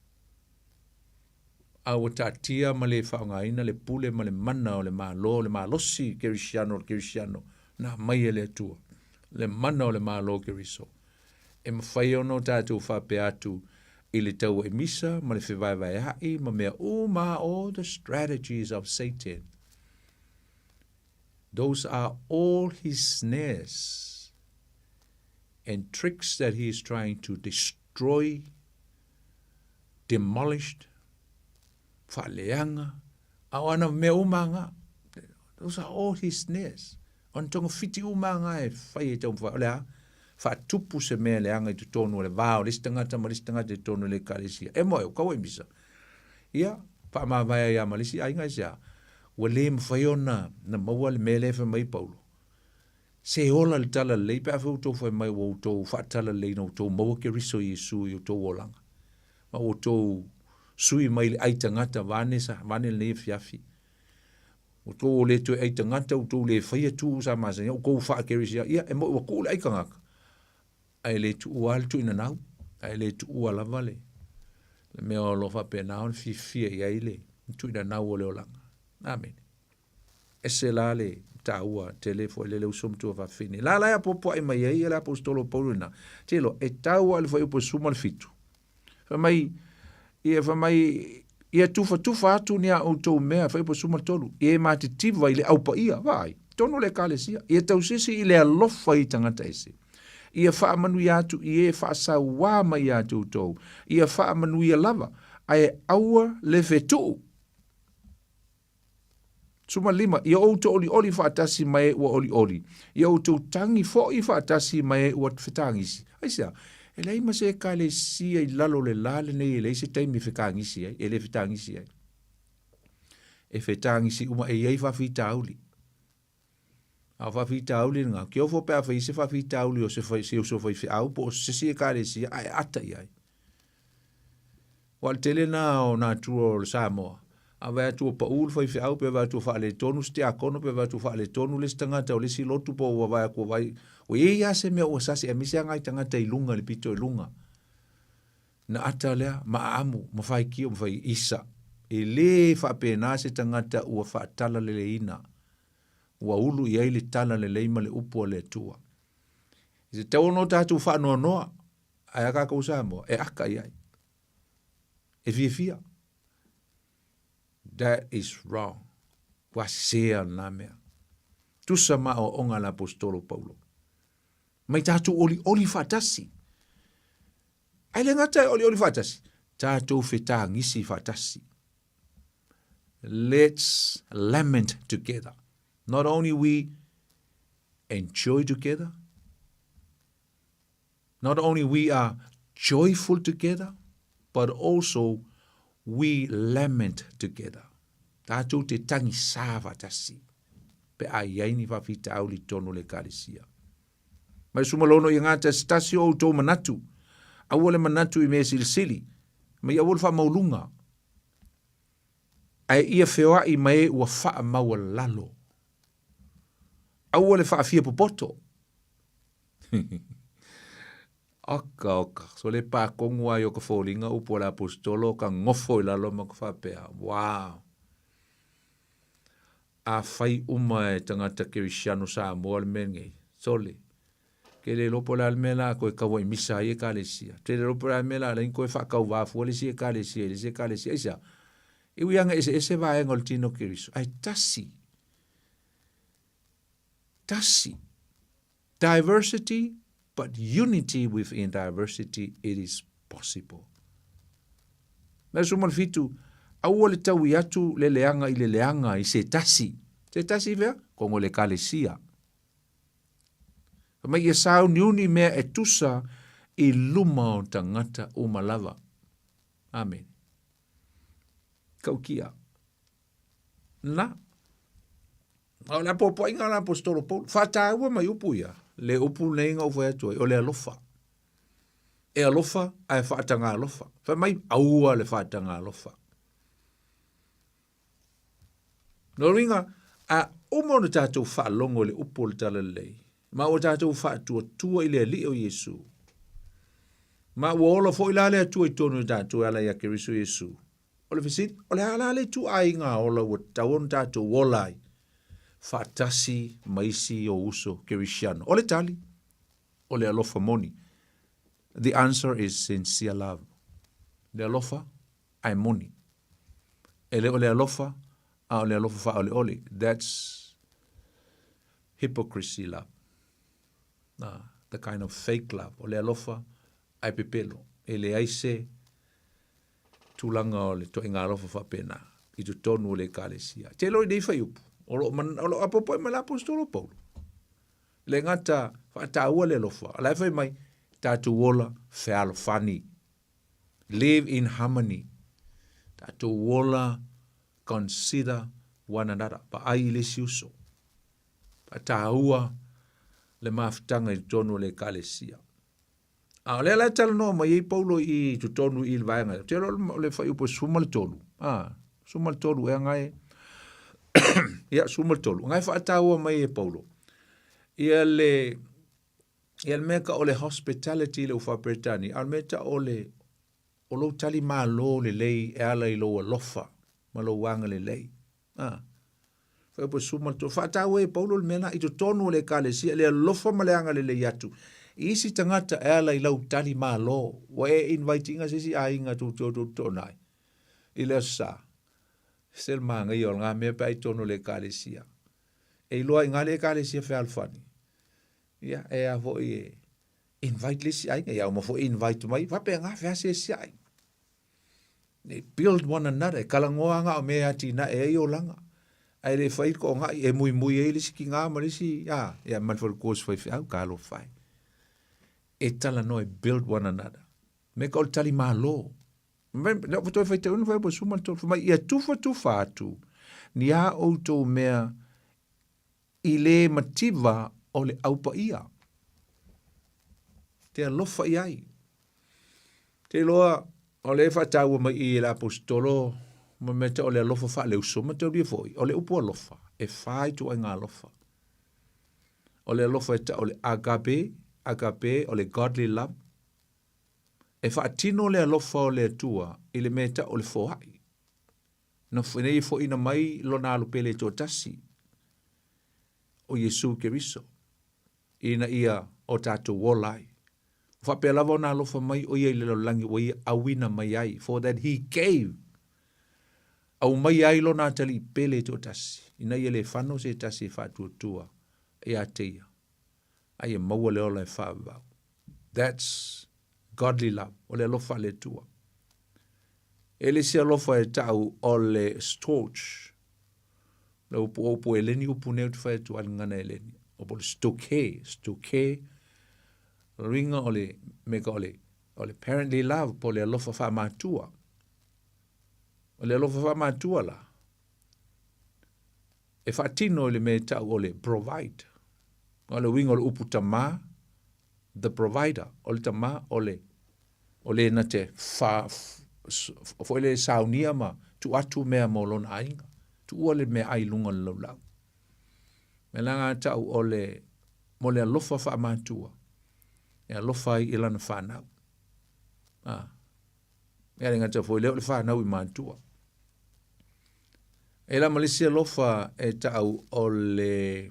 A ua taatia ma le faaaogaina le pule ma le mana o le Malo, le malosi kerisiano o le kerisiano na aumai e le Atua, le mana o le Malo Keriso. E mafai ona o tatou faapea atu i le taua'i misa ma le fevaevaea'i ma mea uma all the strategies of Satan. Those are all his snares and tricks that he is trying to destroy, demolish, faaleaga, a o ana mea uma nga. Those are all his snares. O ana togafiti uma nga e fai e taumafai. O le a? Faatupu se mea leaga i totonu o le va o le isi tagata ma le isi tagata i totonu o le ekalesia. E moe, o kau e misa. Ia, faamavae ai lava ma le isi aiga aisea? Ua le mafai ona na maua le mea lea e fai mai ai Paulo. Se ola le talalelei pe afai ua outou fai mai ua outou faatalalelei ina ua outou maua Keriso Iesu i outou olaga, ma ua outou sui mai le ai tagata vaeane sa, vaeane lenei afiafi. Ua outou o le toe ai tagata, ua outou le faia tu sa masani ai, ua outou faa-Kerisiano, ia, e moi ua tuu le ai tagata, ae le tuua lava le tuuinanau, ae le tuua lava le, le mea o lo o faapena ona fiafia i ai le tuuinanau o le olaga. Amene. Ese la le taua tele foi le le uso matua faafine. La la e apoapoai mai ai le aposetolo Paulo ina. Telo, e tau a le fuaiupu e 17. Fai mai, ia fai mai, ia tufatufa atu ni a outou mea, fuaiupu e 13, ia e matitiva i le aupaia, vaai, tonu le ekalesia, ia tausisi i le alofa i tagata ese. Ia faamanuia atu i e faasauā mai ia te outou, ia faamanuia lava, ae aua le fetuu. 15, Ia outou olioli faatasi ma e ua olioli, ia outou tagi foi faatasi ma e ua fetagisi. Aisea? E leai ma se ekalesia i lalo o le la lenei e leai se taimi e fetagisi ai, e le fetagisi ai. E fetagisi uma, e i ai faafitauli. A o faafitauli lena, ke ofo pe a fai se faafitauli o se fai, se uso faifeau po o se isi ekalesia ae ata i ai. Aua o le tele lena o natura o le Samoa, a vaai atu ua pau le faifeau pe vaai atu ua faaletonu se tiakono pe vaai atu ua faaletonu le isi tagata o le isi lotu po ua vaai atu ua vaai, ua i ai lava se mea ua sasi aemaise lava nai tagata i luga i le pito i luga. Na ata lea ma aamu ma faitio ma fai isa. E le faapena se tagata ua faatalaleleina, ua ulu i ai le talalelei ma le upu a le Atua. E tatau ona o tatou faanoanoa Ae a tatou Samoa, e aka i ai. E fiafia. That is wrong. Ua sese lena mea. Tusa ma aoaoga a le Aposetolo Paulo. Mai tatou olioli faatasi. Ae le gata e olioli faatasi, tatou fetagisi faatasi. Let's lament together. Not only we enjoy together, Not only we are joyful together, but also we lament together. Tātou te tangi sā faatasi, pe a i ai ni faafitauli i totonu o le Ekalesia. Mai sumalono ia ngā tasi tasi o outou manatu, aua le manatu i mea silisili, mai aua le faamauluga, ae ia feoai ma e ua faamaualalo. Aua le faafia popoto. Oka, oka. So le pākongu ai o ka foliga upu a le aposetolo ka gofo i lalo ma ka faapea, wow. Afai uma e tagata Kerisiano Samoa le mea lenei, sole, ke le iloa po o le a le mea la a koe kaua i misa ai ekalesia. Ke le iloa po o le a le mea la a alai koe faakauvā fua le isi ekalesia i le isi ekalesia. Aisea? E ui lava ina eseese vaega o le tino o Keriso, ae tasi. Tasi. Diversity but unity within diversity it is possible. Mea 17, aua le taui atu le leaga i le leaga i se tasi. Se tasi fea? Tonu o le Ekalesia. Fai mai ia sauniuni mea e tusa i luma o tagata uma lava. Amene. Tautia. Na. A o le apoapoaiga a le aposetolo Paulo, faataua mai upu ia, le upu nei na ou fai atu ai, o le alofa. E alofa ae faataga alofa. Fai mai, aua le faataga alofa. Lona uiga, a uma ona tatou faalogo i le upu o le Talalelei, ma ua tatou faatuatua i le Alii o Iesu, ma ua ola foi la le Atua i totonu o tatou e ala ia Keriso Iesu, o le fesili, o le a la le ituaiga ola ua tatau ona tatou ola ai faatasi ma isi ou uso Kerisiano? O le tali, o le alofa moni. The answer is sincere love. Le alofa ae moni. E le o le alofa, a o le alofa faaoleole. That's hypocrisy love. The kind of fake love. O le alofa ae pepelo. E leai se tulaga o le toaiga alofa faapena i totonu o le ekalesia. Te iloa i nei fuaiupu, o lo o, man, o lo o apoapoai mai le aposetolo Paulo. Le gata faataua le alofa, o la e fai mai, tatou ola fealofani. Live in harmony. Tatou ola consider one another. Vaai i le isi uso. Faataua le mafutaga i totonu o le ekalesia. A o lea la e talanoa mai ai Paulo i totonu i le vaega. Te iloa o le fuaiupu e 13. A, 13 ea gae. Ia, 13. Gae faataua mai e Paulo. Ia le Ia le mea tau o le hospitality i le ufa Peretania, a o le mea tau o le o lou tali malo lelei e ala i lou alofa ma lou agalelei. A. Fai po suma to faataua e Paulo le mea na i totonu o le ekalesia le alofa ma le agalelei atu i isi tagata e ala i lau tali malo. Ua e invite inga se isi aiga tou te o tou toonai i le aso sa. Se le manaia o lena mea pe a i totonu o le ekalesia. E iloa i ina le ekalesia fealofani. Ia, e a foi e invite le isi aiga, ia uma foi invite mai, faapena feaseaseai. They build one another, e talanoa na o mea e atinae ai olaga. Ae le fai le toonai, e muimui ai le isi tina ma le isi, a, ia ma le faletua o si faifeau, talofa e. E talanoa e build one another. Me ka o le tali malo. Lea ua toe faitauina fai po suma le tolu, fai mai, ia tufatufa atu ni a outou mea I le mativa o le au paia. Te alofa i ai. Te iloa, o lea e faataua mai i i e le Aposetolo ma mea tau o le alofa faaleuso, mataulia foi, o le upu alofa, e fa ituaiga alofa. O le alofa e tau o le agape, agape, o le godly love. E faatino le alofa o le Atua i le mea e tau o le foai. Na nei e foʻina mai lona alo pele toatasi, o Iesu Keriso, ina ia o tatou ola ai. Ua faapea lava ona alofa mai o ia i le lalolagi ua ia auina mai ai, for that he gave, aumaia ai lona atalii pele toatasi, ina ia le fano se tasi e faatuatua ia te ia, a ia maua le ola e faavavau. That's godly love, o le alofa a le Atua. E le isi alofa e tau o le storge. Le upu o upu eleni, upu nei ou te fai atu ai le gagana eleni. O po le stoke, stoke, luiga o le mea ka o le, o le parently love, po o le alofa faamatua. O le alofa faamatua la, e faatino i le mea e tau o le provide. O le uiga o le upu tamā, the provider, o le tamā o le o le na te fa, foi le saunia ma tuu atu mea mo lona aiga. Tuua le mea ai lunga o le laulau. Me la ngā tau o le, mo le alofa faamatua, e alofa ai i lana whanau. Ah. E le gata foi lea o le whanau i matua. E la ma le isi alofa e tau o le,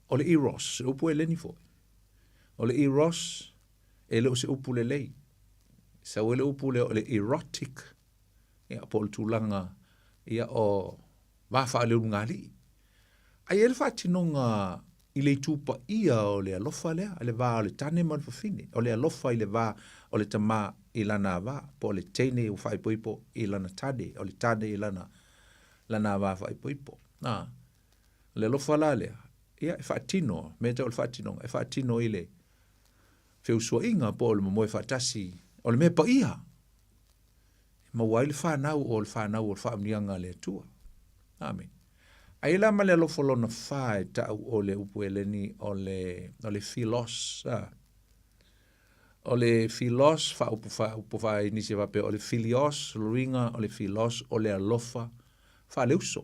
o le eros, le upu eleni foi. O le eros, e le o se upu lelei. Sau ai le upu lea o le erotic, ia, po o le tulaga ia o va faaleulugalii. Ae i ai le faatinoga i le itu paia o le alofa lea, le va o le tane ma le fafine, o le alofa i le va o le tama i lana ava, po o le teine ua faaipoipo i lana tane, o le tane i lana, lana ava faaipoipo. A. Le alofa la lea, ia e faatino, mea tau o le faatinoga, e faatino i le feusuaiga po o le momoe faatasi, o le mea paia, e maua ai le fanau o le fanau o le faamanuiaga a le Atua. Amene. Ai la ma le alofa lona fa e tau o le upu Eleni o le, o le philos. A. O le philos, faaupu fa, upu faainisi faapea, o le philios, luiga o le philos, o le alofa faaleuso.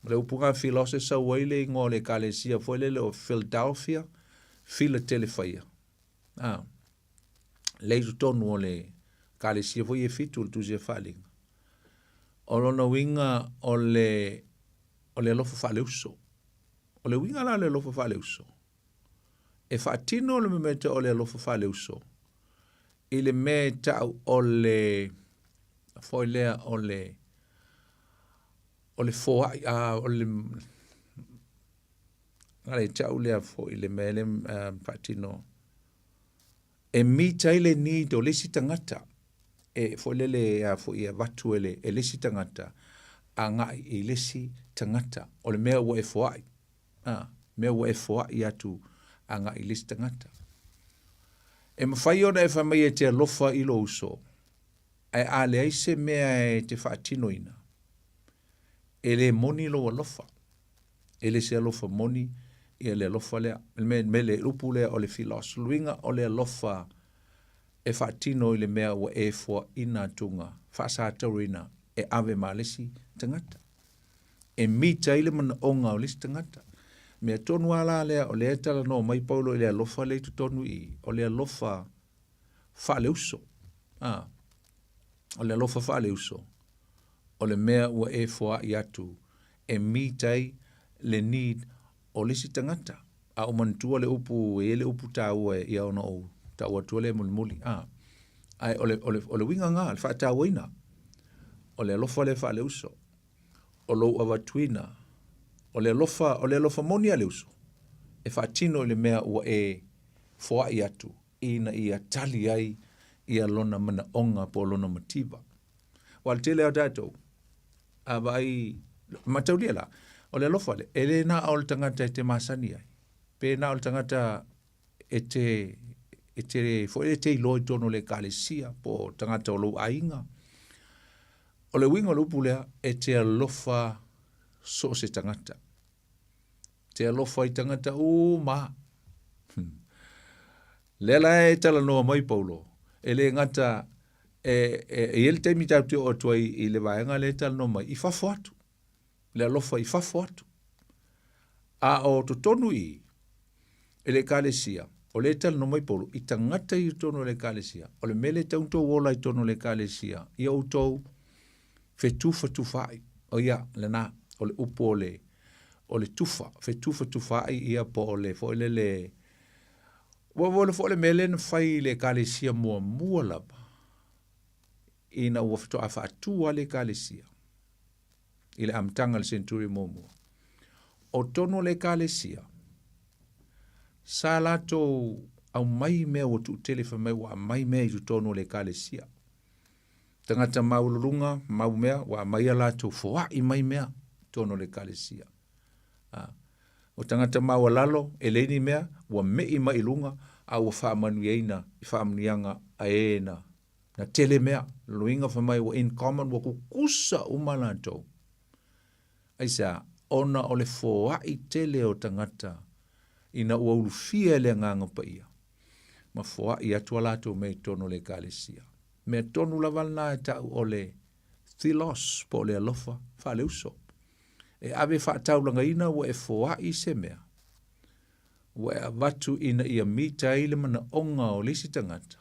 O le upu na philos e sau ai le igoa o le ekalesia foi lele o Philadelphia, Philatelefaia. A. Lea i totonu o le ekalesia foi e fitu o le Tusi a Faaaliga. O lona uiga o le, o le alofa faaleuso. O le uiga la o le alofa faaleuso, e faatino le memeta o le alofa faaleuso i le mea e tau o le foi lea o le o le foai a o le le tau lea foi le mea le faatino e meet ai le need o le isi tagata e foi lele a foi e avatu e le e le isi tagata agai i le isi tagata o le mea ua e foai a mea ua e foai atu agai i le isi tagata. E mafai ona e fai mai e te alofa i lou uso, ae a leai se mea e te faatinoina, e le moni lou alofa. E le se alofa moni ia le alofa lea. Le mea, me le upu lea o le philos, luiga o le alofa e faatino i le mea ua e foaina atuga, faasataurina e ave ma le isi tagata. E meet ai le manaoga o le isi tagata. Mea tonu lava la lea o lea e talanoa mai Paulo i le alofa lea i totonu i i, o le alofa faaleuso. A, o le alofa faaleuso, o le mea ua e foai atu e meet ai le need o le isi tagata. A ou manatua le upu, e i ai le upu taua ia ona ou tau atu lea mulimuli. A, ae o le, o le, o le uiga lena, le faatauaina, o le alofa lea faaleuso, o lou avatuina, o le alofa, o le alofa moni a le uso, e faatino i le mea ua e foai atu ina ia tali ai ia lona manaoga po o lona mativa. Aua o le tele lava o tatou, a vaai, mataulia la, o le alofa lea, e le na o le tagata e te masani ai, pe na o le tagata e te, e te, foi e te iloa i totonu o le ekalesia, po o tagata o lou aiga. O le uiga o le upu lea, e te alofa so o se tagata. Te alofa i tagata uma. Lea la e talanoa mai Paulo, e le gata e, e, e i ai le taimi tatou te oo atu ai i le vaega lea e talanoa mai, i fafo atu, le alofa i fafo atu. A o totonu i i, i le ekalesia, o lea e talanoa mai Paulo, i tagata i totonu o le ekalesia, o le mea lea e tatau ona outou ola i totonu o le ekalesia, ia outou fetufatufaai. O ia, lena, o le upu o le, o le tufa, fetufatufaai ia po o le foi lele, ua ua foi le mea lea na fai i le ekalesia muamua lava, ina ua faatoa faatu lava le ekalesia i le amataga o le century muamua. O totonu o le ekalesia, sa latou aumai mea ua tuutele fai mai ua aumai mea i totonu o le ekalesia. Tagata maualuluga mau mea ua aumai a latou foai mai mea i totonu o le ekalesia. A, o tagata maualalo e leai ni mea ua me'i mai i luga a ua faamanuiaina i faamanuiaga a e na na tele mea. Lona uiga fai mai ua in common, ua kukusa uma latou. Aisea? Ona o le foai tele o tagata ina ua ulufia e le Agaga Paia ma foai atu a latou mea i totonu o le ekalesia. Mea tonu lava lena e tau o le philos po o le alofa faaleuso. E ave faataulagaina ua e foai se mea, ua e avatu ina ia mita ai le manaoga o le isi tagata.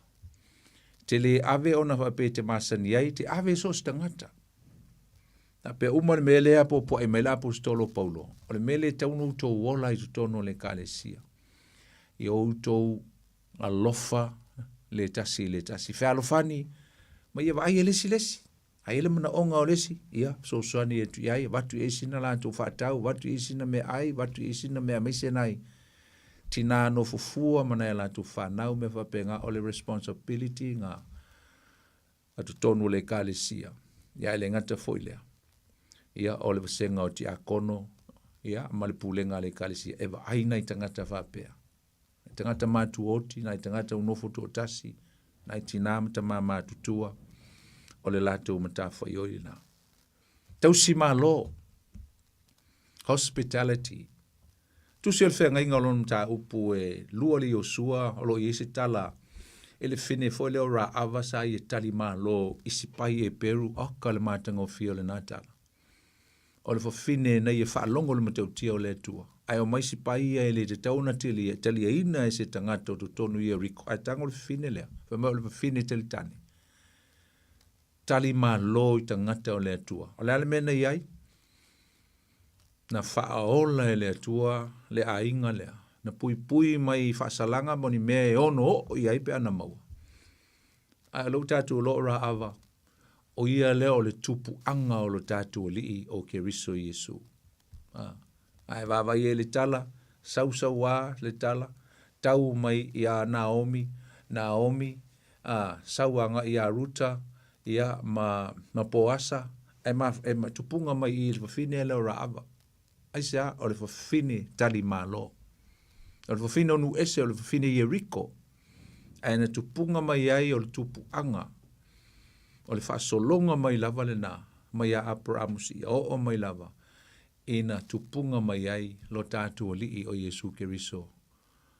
Te le ave ona faapea e te masani ai, te ave so o se tagata. Faapea uma le mea lea popoai mai le Aposetolo o Paulo, o le mea lea e tatau ona outou ola i totonu o le Ekalesia. Ia outou alofa le tasi i le tasi. Fealofani ma ia vaai e le isi le isi. A i ai le manaoga o le isi, ia fesoasoani atu i ai, avatu i ai sina latou faatau, avatu i ai sina meaai, avatu i ai sina mea aemaise nai tinā nofo fua ma nai a latou fanau, mea faapena, o le responsibility na a totonu o le Ekalesia. Ia e le gata foi lea, ia o le vasega o tiakono, Ia, ma le pulega a le Ekalesia, e vaai nai tagata faapea. Nai tagata matuoti, nai tagata ua nofo toatasi, nai tinā ma tamā matutua, o le latou matafaioi lena. Tausi malo, hospitality. Tusi o le feagaiga o lona mataupu e lua le Iosua o lo o i ai se tala i le fine foi lea o Raava sa ia tali malo i sipai Eperu, oka le matagofie o lena tala. O le fafine na ia faalogo i le matautia o le Atua, ae omai sipai ia e le tatau ona telia, taliaina e se tagata o totonu i Ieriko, ae tago le fafine lea, fai mai o le fafine talitane. Tali malo i tagata o le Atua. O le a le mea na i ai? Na faaola e le Atua le aiga lea, na puipui mai i faasalaga ma ni mea e ono oo i ai pe a na maua. Ae o lea ua tatou iloa o Raava, o ia lea o le tupuaga o lo tatou Alii o Keriso Iesu. A e vaavaai ai i le tala, sausauā le tala, tau mai iā Naomi, Naomi, a, sau agai iā Ruta, ia, ma, ma Poasa, e ma, e ma, tupuga mai i i le fafine lea o Raava. Aisea? O le fafine tali malo. O le fafine o Nuese, o le fafine Ieriko, ae na tupuga mai ai o le tupuaga, o le faasologa mai lava lena, mai ia Aperamo seia oo mai lava ina tupuga mai ai lo tatou Alii o Iesu Keriso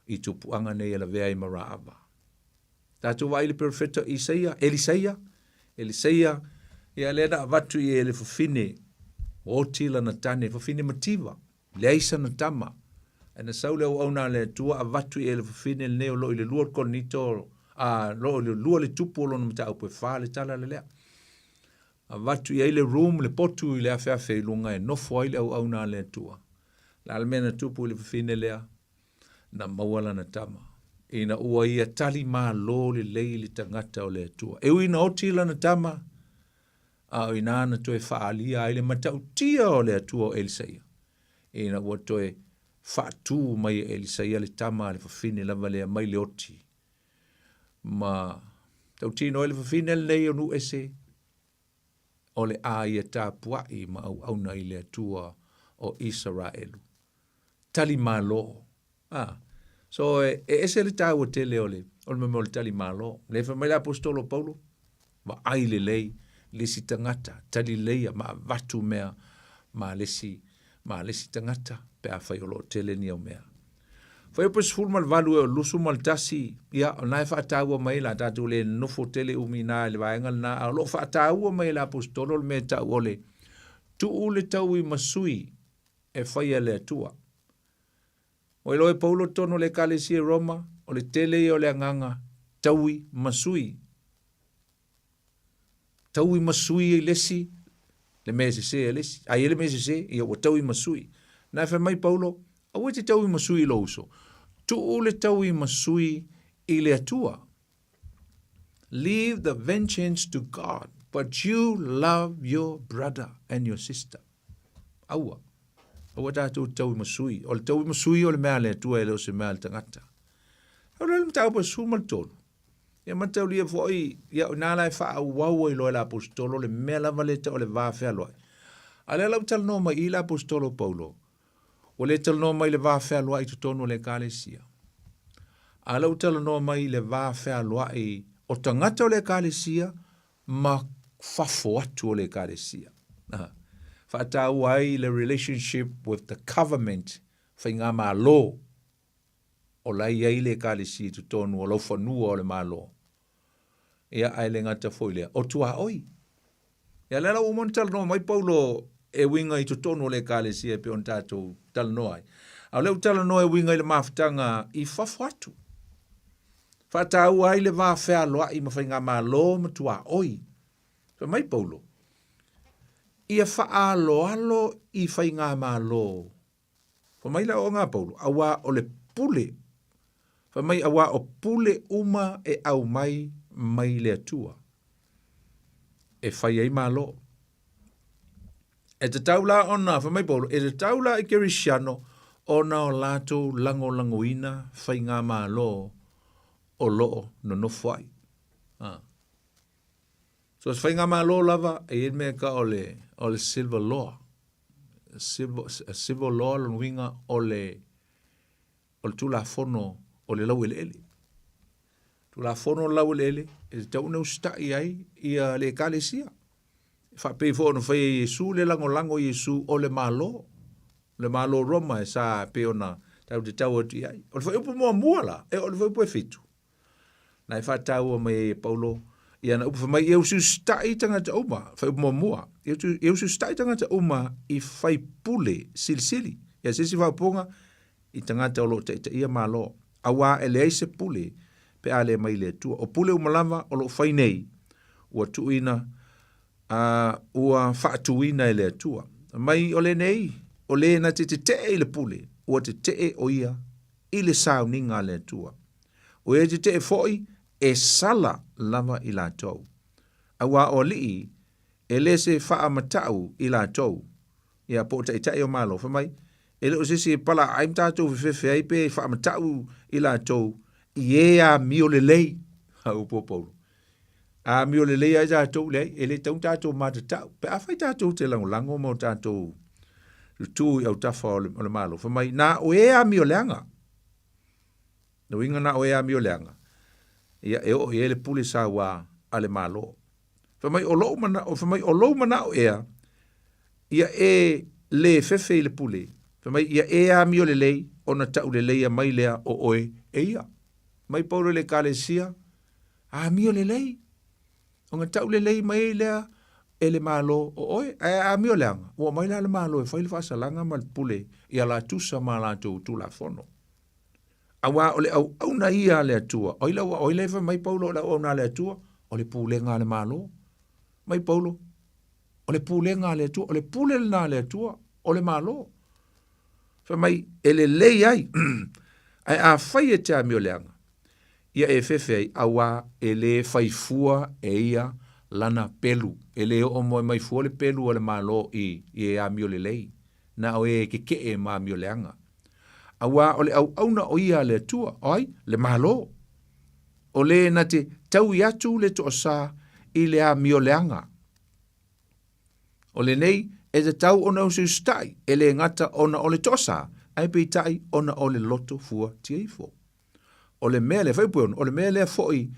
i tupuaga nei e lavea ai ma Raava. Tatou vaai i le perofeta Isaia, Elisaia, Elisaia, ia lea na avatu i e le fafine, ua oti lana tane, fafine mativa, leai sana tama. Ae na sau le auauna a le Atua avatu i e le fafine lenei o lo o i le lua Korinito, a lo o i le lua le tupu o lona mataupu e fa le tala le lea. Avatu i ai le room, le potu i le afeafe i luga e nofo ai le auauna a le Atua. Le a le mea na tupu i le fafine lea? Na maua lana tama, ina ua ia tali malo lelei le tagata o le Atua. E ui ina oti lana tama, a o inā na toe faaalia ai le matautia o le Atua o Elisaia, ina ua toe faatū mai e Elisaia le tama a le fafine lava lea mai le oti. Ma tautino ai le fafine lenei o Nuese, o le a ia tapuai ma auauna i le Atua o Isaraelu. Tali malo. Ah, so e, e ese le tāua tele o le, o le mea o le tali malo. Le fai mai le aposetolo Paulo, vaai lelei le isi tagata, tali lelei ma avatu mea ma le isi, ma le isi tagata pe afai o lo o tele ni au mea. Fuaiupu 18 e o 21, ia, o lena e faataua mai la tatou le nofo tele umi ina i le vaega lena, a o lo o faataua mai e le aposetolo le mea e tau o le tuu le taui ma sui e faia e le Atua. Ua iloa e Paulo totonu o le Ekalesia i Roma, o le tele ia o le agaga taui ma sui. Taui ma sui ai le isi, le mea e sese e le isi. A i ai le mea e sese, ia ua taui ma sui. Na e fai mai Paulo, aua e te taui ma sui i lou uso. Tuu le taui ma sui i le Atua. Leave the vengeance to God, but you love your brother and your sister. Aua. Aua tatou taui ma sui. O le taui ma sui o le mea a le Atua e le o se mea a le tagata. O le mataupu e 13. Ia mataulia foi, ia o ina la e faaauau ai loa e le aposetolo le mea lava lea e tau o le va fealoai. A lea la ua talanoa mai i i le aposetolo Paulo, ua le talanoa mai i le va fealoai i totonu o le ekalesia. A lea ua talanoa mai i le va fealoai o tagata o le ekalesia ma fafo atu o le ekalesia. Faataua ai le relationship with the government, faigamalo o la e i ai le Ekalesia i totonu o laufanua o le Malo. Ia, ae le gata foi lea, o tuaoi. Ia, lea la ua uma ona talanoa mai Paulo e uiga i totonu o le Ekalesia e pei ona tatou talanoa ai. A o lea ua talanoa e uiga i le mafutaga i fafo atu. Faataua ai le va fealoai ma faigamalo ma tuaoi. Fai mai Paulo, ia faaaloalo i faigamalo Fai mai le aoaoga a Paulo, auā o le pule, fai mai auā o pule uma e aumai mai le Atua, e fai ai malo. E tatau la ona, fai mai Paulo, e tatau la i Kerisiano ona o latou lagolagoina faigamalo o loo nonofo ai. Ah. So se faigamalo lava, e i ai le mea e tau o le, o le civil law. civil, civil law lona uiga o le o le Tulafono o le laueleele. Tulafono o le laueleele e tatau ona usitai ai ia le Ekalesia. E faapei foi ona faia e Iesu le lagolago i Iesu o le Malo, le Malo Roma e sa pei ona tatou te tau atu i ai. O le fuaiupu muamua la, e o le fuaiupu e fitu, na e faataua mai ai e Paulo ia ana upu fai mai, ia usiusitai tagata uma, fuaiupu muamua, ia usiusitai tagata uma i faipule silisili. Ia se isi faaupuga, i tagata o lo o taitaia Malo, auā e leai se pule pe a le mai i le Atua. O pule uma lava o lo o fai nei, ua tuuina, a, ua faatuina e le Atua. Mai o lenei, o le na te tetee i le pule, ua tetee o ia i le sauniga a le Atua. O ia tetee foi, e sala lava i latou. Auā o alii, e le se faamatau i latou, ia po o taitai o Malo, fai mai, e le o se isi e palaai ma tatou fefefe ai pe faamatau i latou i e amio lelei. A upu o Paulo. Amio lelei ai tatou, leai, e le tatau tatou matatau. Pe afai tatou te lagolago ma o tatou tutū i autafa o le, o le Malo, fai mai, na o e amio leaga. Na uiga na o e amio leaga, ia e oo i ai le pule sauā a le Malo. Fai mai, o lou manao, fai mai, o lou manao ea, ia e lē fefe i le pule, fai mai, ia e amio lelei, ona tauleleia mai lea o oe e ia. Mai Paulo i le Ekalesia, amio lelei, ona taulelei mai ai lea e le Malo o oe. Ae a amio leaga, ua omai la le Malo e fai le faasalaga ma le pule ia latusa ma latou Tulafono. Auā o le auauna ia a le Atua. O ai le o ai le fai mai Paulo o le auauna a le Atua? O le pulega a le Malo. Mai Paulo, o le pulega a le Atua, o le pule lena a le Atua, o le Malo. Fai mai, e lelei ai, ae afai e te amio leaga, ia e fefe ai, auā e lē fai fua e ia lana pelu. E lē oo moe mai fua le pelu a le Malo i, i e amio lelei, na o e kekeʻe ma amio leaga. Auā o le auauna o ia a le Atua, o ai? Le Malo. O le na te taui atu le toasā i le amio leaga. O lenei e tatau ona usiusitai, e le gata ona o le toasā, ae peitai ona o le loto fua tia ifo. O le mea lea, Fuaiupu 6, o le mea lea foi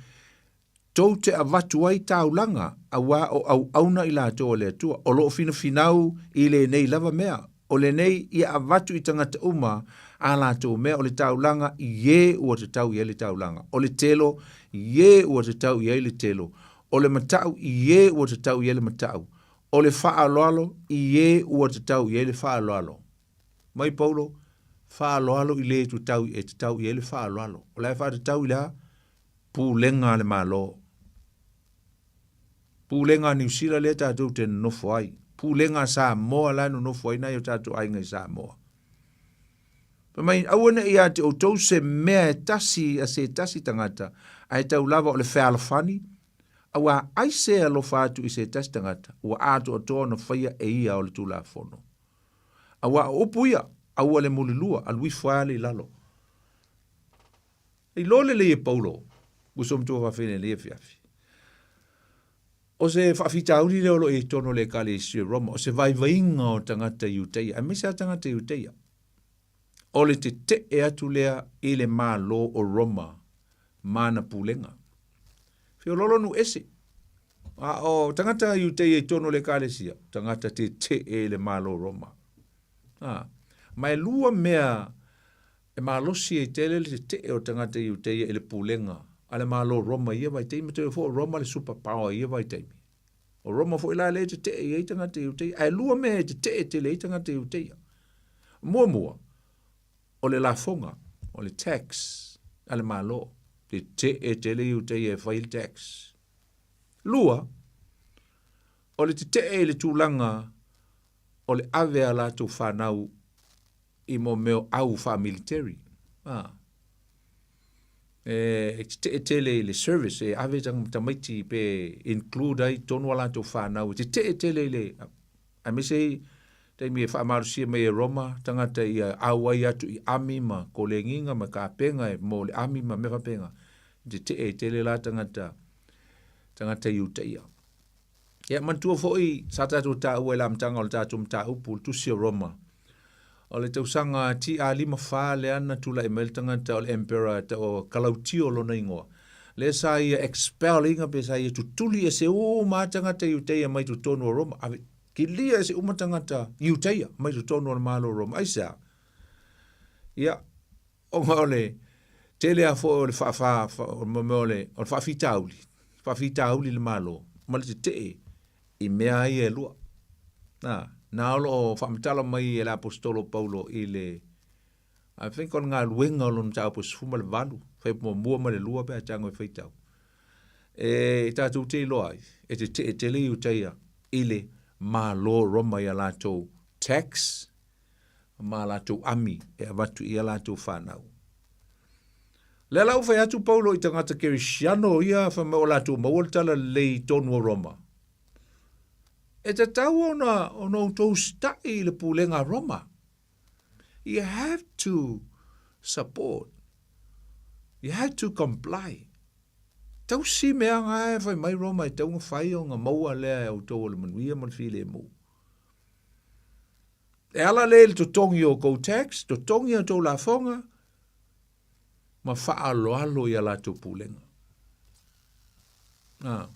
tou te avatu ai taulaga, auā o auauna i latou a le Atua, o lo o finafinau i lenei lava mea, o lenei ia avatu i tagata uma a latou mea o le taulaga i e ua tatau i ai le taulaga, o le telo i e ua tatau i ai le telo, o le matau i e ua tatau i ai le matau, o le faaaloalo i e ua tatau i ai le faaaloalo. Mai Paulo, faaaloalo i le tatau e tatau i ai le faaaloalo. O la e faatatau i le a? Pulega a le Malo. Pulega a Niu Sila lea tatou te nonofo ai. Pulega a Samoa la e nonofo ai nai o tatou aiga i Samoa. Fai mai, aua ne i ia te outou se mea e tasi a se tasi tagata, ae tau lava o le fealofani, auā ai se alofa atu i se tasi tagata, ua atoatoa ona faia e ia o le Tulafono. Auā o upu ia, aua le mulilua, alu ifo ai ale i lalo. E iloa lelei e Paulo, uso matua faafeina i lenei afiafi. O se faafitauli lea o lo o i ai i totonu o le Ekalesia o Roma, o se vaivaiga o tagata Iutaia, aemaise lava tagata Iutaia, o le tetee atu lea i le Malo o Roma ma ana pulega. Feoloolo nuu ese. A o tagata Iutaia i totonu o le Ekalesia, tagata tetee i le Malo o Roma. A, ma e lua mea E malosi ai tele le tetee o tagata Iuteia i le pulega a le Malo o Roma i ia vaitaimi, manatua foi o Roma le super power i ia vaitaimi. O Roma foi la lea e tetee i ai tagata Iuteia. Ae lua mea e tetee tele ai tagata Iuteia. Muamua, o le lafoga, o le tax a le Malo. Tetee tele Iuteia e fai le tax. Lua, o le tetee i le tulaga o le ave a latou fanau i mo mea o au faamiliteri. A. E tetee tele i le service, e ave tamaiti pe include ai tonu a latou fanau, e tetee tele i le, aemaise ai taimi e faamalosia mai e Roma tagata ia auai atu i ami ma kolegiga ma kapenga e mo le ami ma mea faapena, e tetee tele la tagata, tagata Iutaia. Ia, manatua foi sa tatou taua i le amataga o le tatou mataupu, le Tusi o Roma. O le tausaga TA 54 lea na tulai mai le tagata o le Emperor tau o Kalautio lona igoa. Lea sa ia expel ina pe sa ia tutuli ese uma lava tagata Iuteia mai totonu o Roma. Ave, kilia ese uma tagata Iuteia mai totonu o le Malo o Roma. Aisea? Ia, ona o le tele lava foi o le faafa, o le mea o le faafitauli, faafitauli i le Malo ma le tetee i mea ia e lua. Na, na o lo o faamatala mai e le Aposetolo Paulo i le, I think o le galuega o lona mataupu e 18, fuaiupu muamua ma le lua pe a tago e faitau. E tatou te iloa ai, e tetee tele Iutaia i le Malo o Roma i a latou tax, ma a latou ami e avatu i a latou fanau. Lea la ua fai atu Paulo i tagata Kerisiano ia fai mai ua latou maua le tala lelei i tonu o Roma. E tatau ona, ona outou usitai i le pulega a Roma. You have to support. You have to comply. Tausi mea nga e fai mai Roma e tau ona fai ona maua lea e outou o le manuia ma le filemu. E ala lea i le totogi o kou tax, totogi a outou lafoga, ma faaaloalo i a latou pulega. Ah.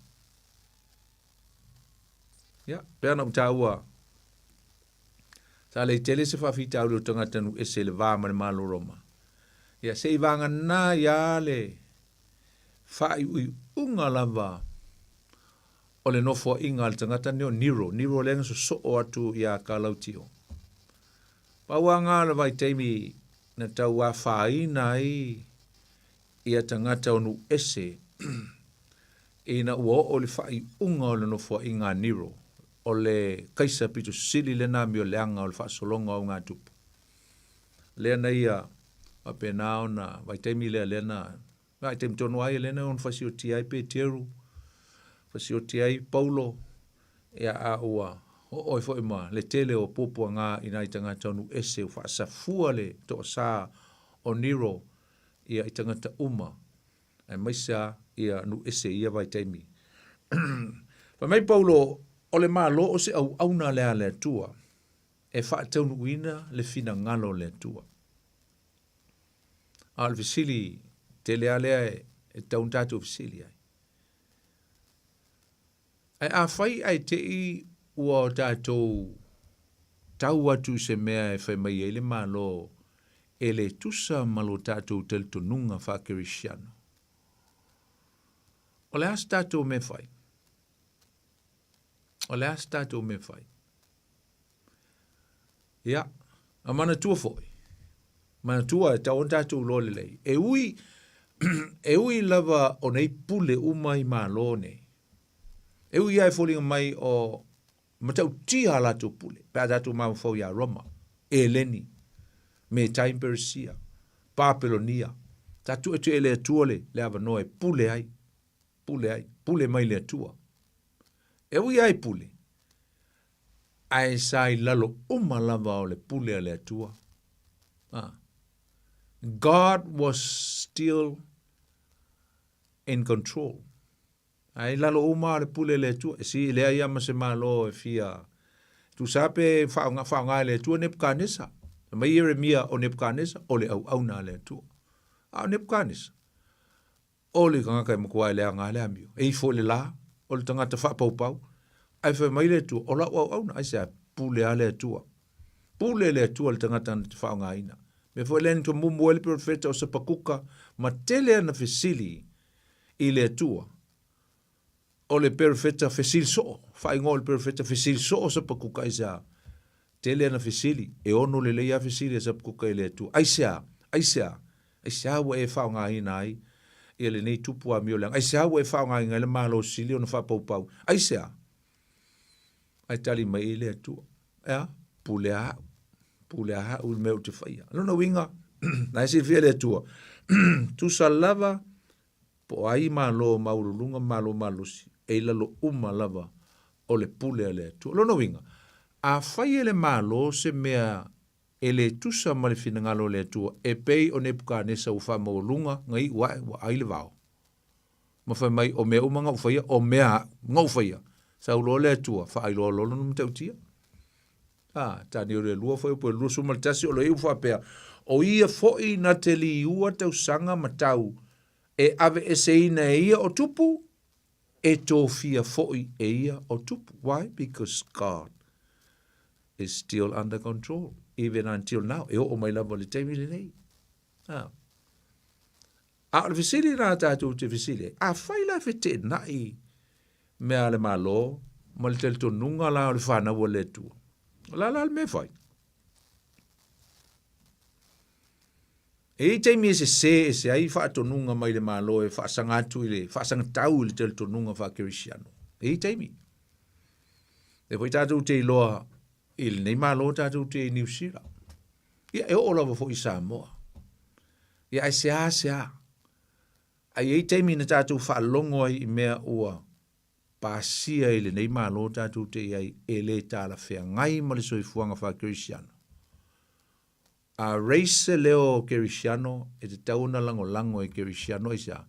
Ia, pea na ou taua, sa le tele se faafitauli o tagata nu ese i le va ma le Malo Roma. Ia, se i vagana ia le faaiuiuga lava o le nofoaiga a le tagata lenei o Nero, Nero lea na sosoo atu iā Kalautio. Pau lava na o le vaitaimi na tau afaina ai ia tagata o nuu ese ina ua oo i le faaiuga o le nofoaiga a Nero, o le kaisa pito sili lena amio leaga o le faasologa o augatupu. Lea na ia faapena ona vaitaimi lea lea na Nā, i taimi tonu lava ia lea na ono fasiotia ai Peteru, fasiotia ai Paulo, ia a ua oo ai foi ma le tele o puapuaga i nai tagata o nuu ese ua faasafua le toasā o Nero ia i tagata uma, aemaise lava ia nuu ese i ia vaitaimi. Fai mai Paulo, o le Malo o se auauna lea a le Atua e faataunuuina le finagalo o le Atua. A o le fesili tele lava lea e tatau ona tatou fesili ai. Ae afai ae te i ua o tatou tau atu i se mea e fai mai ai le Malo e le tusa ma lo tatou talitonuga faa-Kerisiano, o le a se tatou mea e fai? O le a se tatou mea e fai? Ia, a manatua foi, manatua e tatau ona tatou iloa lelei, e ui, e ui lava o nei pule uma i Malo nei, e ui lava e foliga mai o matautia a latou pule, pe a tatou mafaufau ia Roma, Eleni, Metai ma Peresia, Papelonia, sa tuu atu e le Atua le, le avanoa e pule ai, pule ai, pule mai le Atua. E ui lava i pule, ae sa i lalo uma lava o le pule a le Atua. Ah. God was still in control. Ae i lalo uma o le pule a le Atua. E si leai lava ma se Malo e fia tusa pe faaaoga, faaaoga e le Atua Nebukanesa. Fai mai Ieremia o Nebukanesa, o le auauna a le Atua. A o Nebukanesa, O le tagata e matua e leaga lava le amio, e ifo i le la, o le tagata faapaupau, ae fai mai le Atua, o lau auauna, aisea, pule lava le Atua. Pule le Atua i le tagata na te faaaogaina. Mea foi lea na tomumu ai le perofeta o Sapakuka ma tele ana fesili i le Atua. O le perofeta fesili soo, faaigoa o le perofeta fesili soo o Sapakuka, aisea, tele ana fesili, e ono lelei lava fesili a Sapakuka i le Atua, aisea, aisea, aisea ua e faaaogaina ai ia lenei tupu amio leaga, aisea ua e faaaogaina ai le Malo sili ona faapaupau, aisea? Ae tali mai i le Atua, e a, pule a au, pule a au i le mea ou te faia. Lona uiga, na e silafia le Atua, tusa lava Po o ai Malo maualuluga ma Malo malosi, e i lalo uma lava o le pule a le Atua. O lona uiga, afai e le Malo se mea e le tusa ma le finagalo o le Atua, e pei o Nepukanesa ua faamaualuga na iu ae ua ai le vao, ma fai mai, o mea uma na ou faia, o mea aʻu na ou faia. Sau loa le Atua, faailoa loa lona matautia. A, Tanielu e lua foi po e 21 o lo iu faapea, o ia foi na te liua tausaga ma tau e aveeseina e ia o tupu, e tofia foi e ia o tupu. Why? Because God is still under control, even until now. E oo mai lava le taimi lenei. A. A o le fesili lena tatou te fesili ai, afai la e feteenai mea a le Malo ma le talitonuga la o le fanau a le Atua, o le a la le mea e fai? E i ai taimi e sesē ese ai faatonuga mai le Malo e faasaga atu i le faasagatau i le talitonuga faakerisiano. E i ai taimi. Lea foi tatou te iloa i lenei Malo tatou te i Niu Sila. Ia, e oo lava foi i Samoa. Ia, ae seasea. Ae i ai taimi na tatou faalogo ai i mea ua pasia i lenei Malo tatou te i ai e le talafeagai ma le soifuaga faakerisiano. A raise se leo o Kerisiano, e tatau ona lagolago e Kerisiano aisea?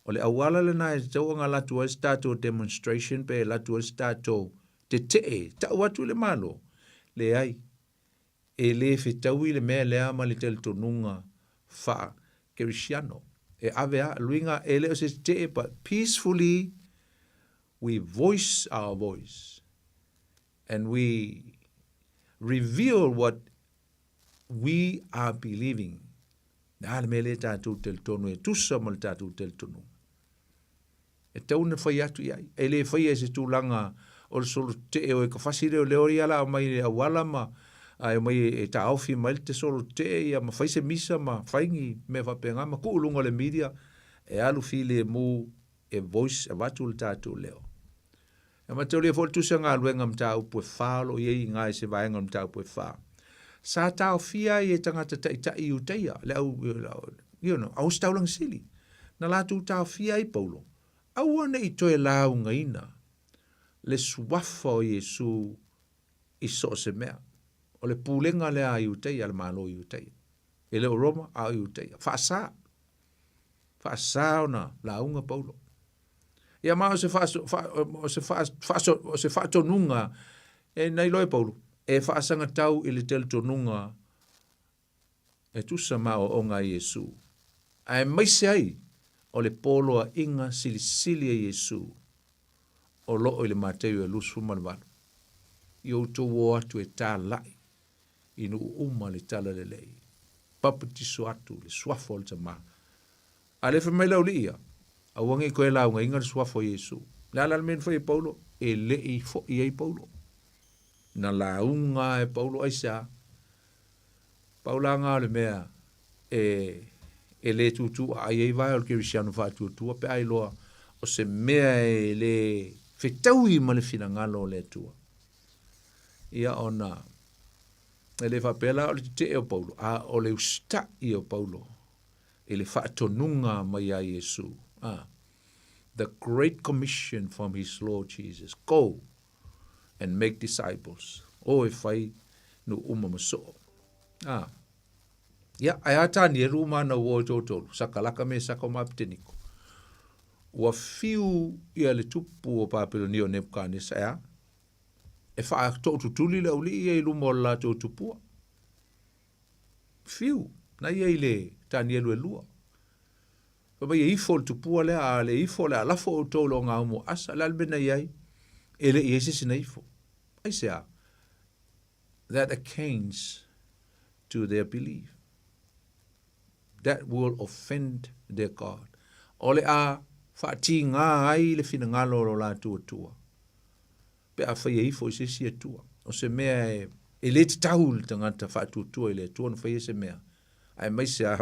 O le auala lena e tatau ona alu atu ai se tatou demonstration pe alu atu ai se tatou tetee, tau atu i le Malo? Leai. E le fetaui le mea lea ma le talitonuga faa-Kerisiano. E ave a, luiga e le o se tetee but peacefully we voice our voice and we reveal what we are believing. Le a le mea lea tatou talitonu e tusa ma le tatou talitonuga. E tatau ona fai atu i ai. E le faia i se tulaga o le solo tetee o e ka fasi leo leo ia la mai le auala ma ae omai e taofi mai le te solo tetee ia ma fai se misa ma fai ni mea faapena ma tuu i luga o le media e alu filemu e voice avatu le tatou leo. E mataulia foi le tusi a galuega mataupu e fa o lo o i ai i ina i se vaega o le mataupu e fa. Sa taofia ai e tagata taitai Iutaia, le au, you know, auositaulaga sili, na latou taofia ai Paulo, aua ne i toe laugaina le suafa o Iesu i so o se mea. O le pulega lea a Iutaia, a le Malo o Iutaia. E le o Roma, a o Iutaia. Faasa. Faasa ona lauga Paulo. Ia ma o se faaso, fa, o se fa, faaso, o se faatonuga e na iloa e Paulo, e faasagatau i le talitonuga e tusa ma aoaoga a Iesu, aemaise ai o le poloaiga silisili a Iesu o lo o i le Mataio e 28. I outou o atu e talai i nuu uma le talalelei, papatiso atu le suafa o le Tama. A lea fai mai le aualii ia, aua ne i toe laugaina le suafa o Iesu. O le a la le mea na fai e Paulo? E le i foi ai Paulo. Na lauga e Paulo aisea? Pau la lena o le mea e, e le tutuaai ai vae o le kerisiano faatuatua pe a iloa o se mea e le fetaui ma le finagalo o le Atua. Ia ona e le faapea la o le tetee o Paulo, a o le usitai o Paulo i le faatonuga mai ia Iesu, a, the great commission from his Lord Jesus, go and make disciples. O e fai nuu uma ma soo. A, ia, ae a Tanielu ma ana uo e toatolu, Sakalaka, Mesaka ma Apeteniko. Ua fiu ia le tupu o Papelonia o Nebukanesa, e a? E whaatootutuli le aulii ia i luma o le latou tupua. Fiu, na ia i le Tanielu e lua. Fai mai e ifo le tupua lea, a le ifo o le a lafo outou i le ogaumu o asa. O le a le mea na i ai? E le i ai se isi na ifo. Aisea? That against to their belief. That will offend their God. O le a faatigā ai le finagalo o lo latou Atua. Pe afai e ifo i se isi Atua. O se mea e, e le tatau i le tagata faatuatua i le Atua ona faia se mea, aemaise a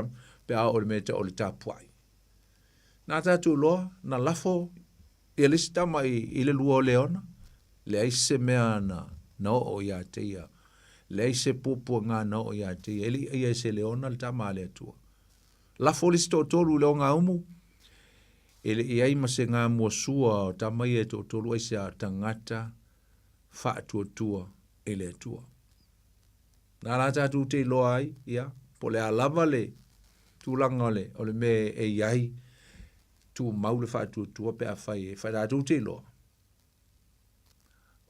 pe a oo i le mea e tau o le tapuai. Na tatou iloa, na lafo ia le isi tama i, i le lua o Leona, leai se mea na, na oo ia te ia, leai se puapuaga na oo ia te ia, e le i aia e se Leona le tama a le Atua. Lafo le isi toatolu i le ogaumu, e le i ai ma se gamua sua o tama ia e toatolu aisea tagata faatuatua i le Atua. Na la tatou te iloa ai, ia, po o le a lava le tulaga o le, o le mea e i ai, tumau le faatuatua pe afai e fai tatou te iloa.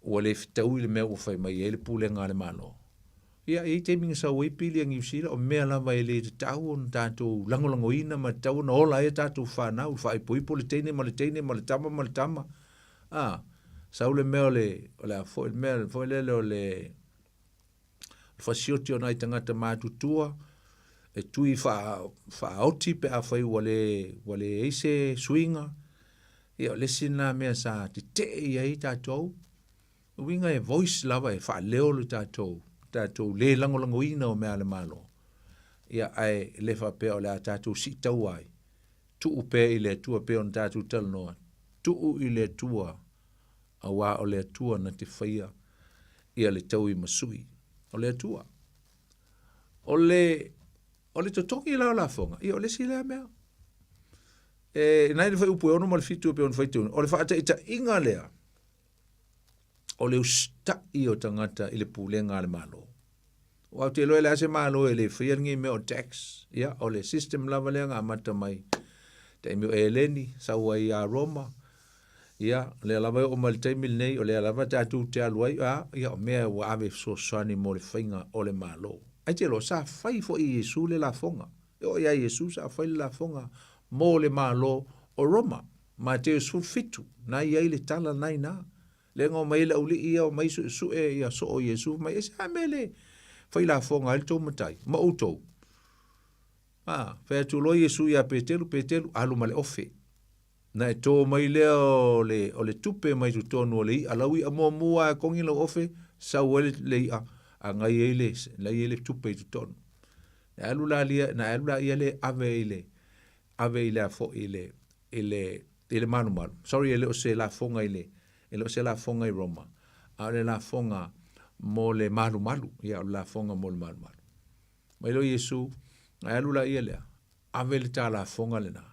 ua le fetaui le mea ua fai mai ai le pulega a le Malo. Ia, e i ai taimi na sau ai pili a Niu Sila, o mea lava e le tatau ona tatou lagolagoina ma tatau ona ola ai a tatou fanau, faaipoipo le teine ma le teine ma le tama ma le tama. A, sau le mea o le, o le a foi le mea foi lele o le fasioti o nai tagata matutua, e tui faa, faaoti pe afai ua le, ua leai se suiga. Ia, o le isi lena mea sa tetee i ai tatou, O uiga e voice lava e faaleo le tatou tatou le lagolagoina o mea a le Malo, ia ae le faapea o le a tatou siitaua ai, tuu pea i le Atua pei ona tatou talanoa, tuu i le Atua aua o le Atua na te faia ia le taui ma sui, o le Atua. O le o le totogi la o lafoga, ia o le isi lea mea. E na i le fuaiupu e 67 e pei ona faitauina, o le faataitaiga lea o le usitai o tagata i le pulega a le Malo. Aua ou te iloa e leai se Malo e le faia lenei mea o tax. Ia, o le system lava lea na amata mai taimi o Eleni, sau ai ia Roma. Ia, o lea lava e oo mai le taimi lenei, o lea lava tatou te alu ai, a, ia, o mea ua ave fesoasoani mo le faiga o le Malo. Ae te iloa, sa fai foi e Iesu le lafoga. E oo ia Iesu sa fai le lafoga mo le Malo o Roma. Mateo 17, na i ai le tala na ina. Lea na omai ai le aualii ia, omai suesue ia soo o Iesu, fai mai, e se a mea le fai lafoga ai le tou matai, ma outou? A, fai atu loa Iesu ia Petelu, Petelu, alu ma le ofe. Na e tō mai lea o le, o le tupe mai totonu o le i'a, lau i'a muamua lava e kogi lau ofe, sau ai le, le i'a, agai ai le, lai ai le tupe i totonu. Na alu la lia, na alu la ia le ave i le, ave i le a foi i le, i le, i le malumalu. Sorry, e le o se lafoga i le, e le o se lafoga i Roma, a o le lafoga mo le malumalu. Ia, o le lafoga mo le malumalu. Mai loa Iesu, ae alu laia lea, ave le ta lafoga lena.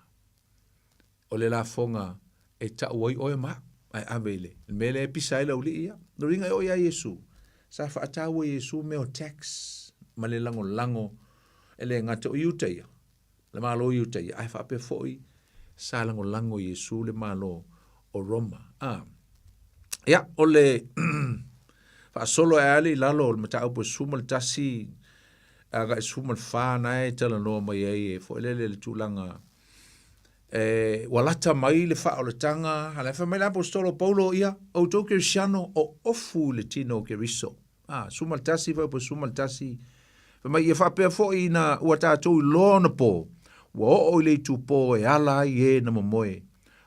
O le lafoga e tau ai oe ma au, ae ave i le, le mea lea e pisa ai le aualii ia. Lona uiga e oo ia Iesu, sa faataua e Iesu mea o tax ma le lagolago e le gata o Iuta ia, le Malo o Iutaia, ae faapea foi sa lagolago i Iesu le Malo o Roma. Ah. Ia, o le faasolo ae ale i lalo o le mataupu e 11 agai 14 na e talanoa mai ai e foi lele le tulaga e, ua lata mai le faaolataga, a la e fai mai le aposetolo o Paulo, ia, outou Kerisiano o ofu i le tino o Keriso. A, 11, fuaiupu 11, fai mai, ia faapea foi ina ua tatou iloa ona po, ua oo i le itupo e ala ai e na momoe,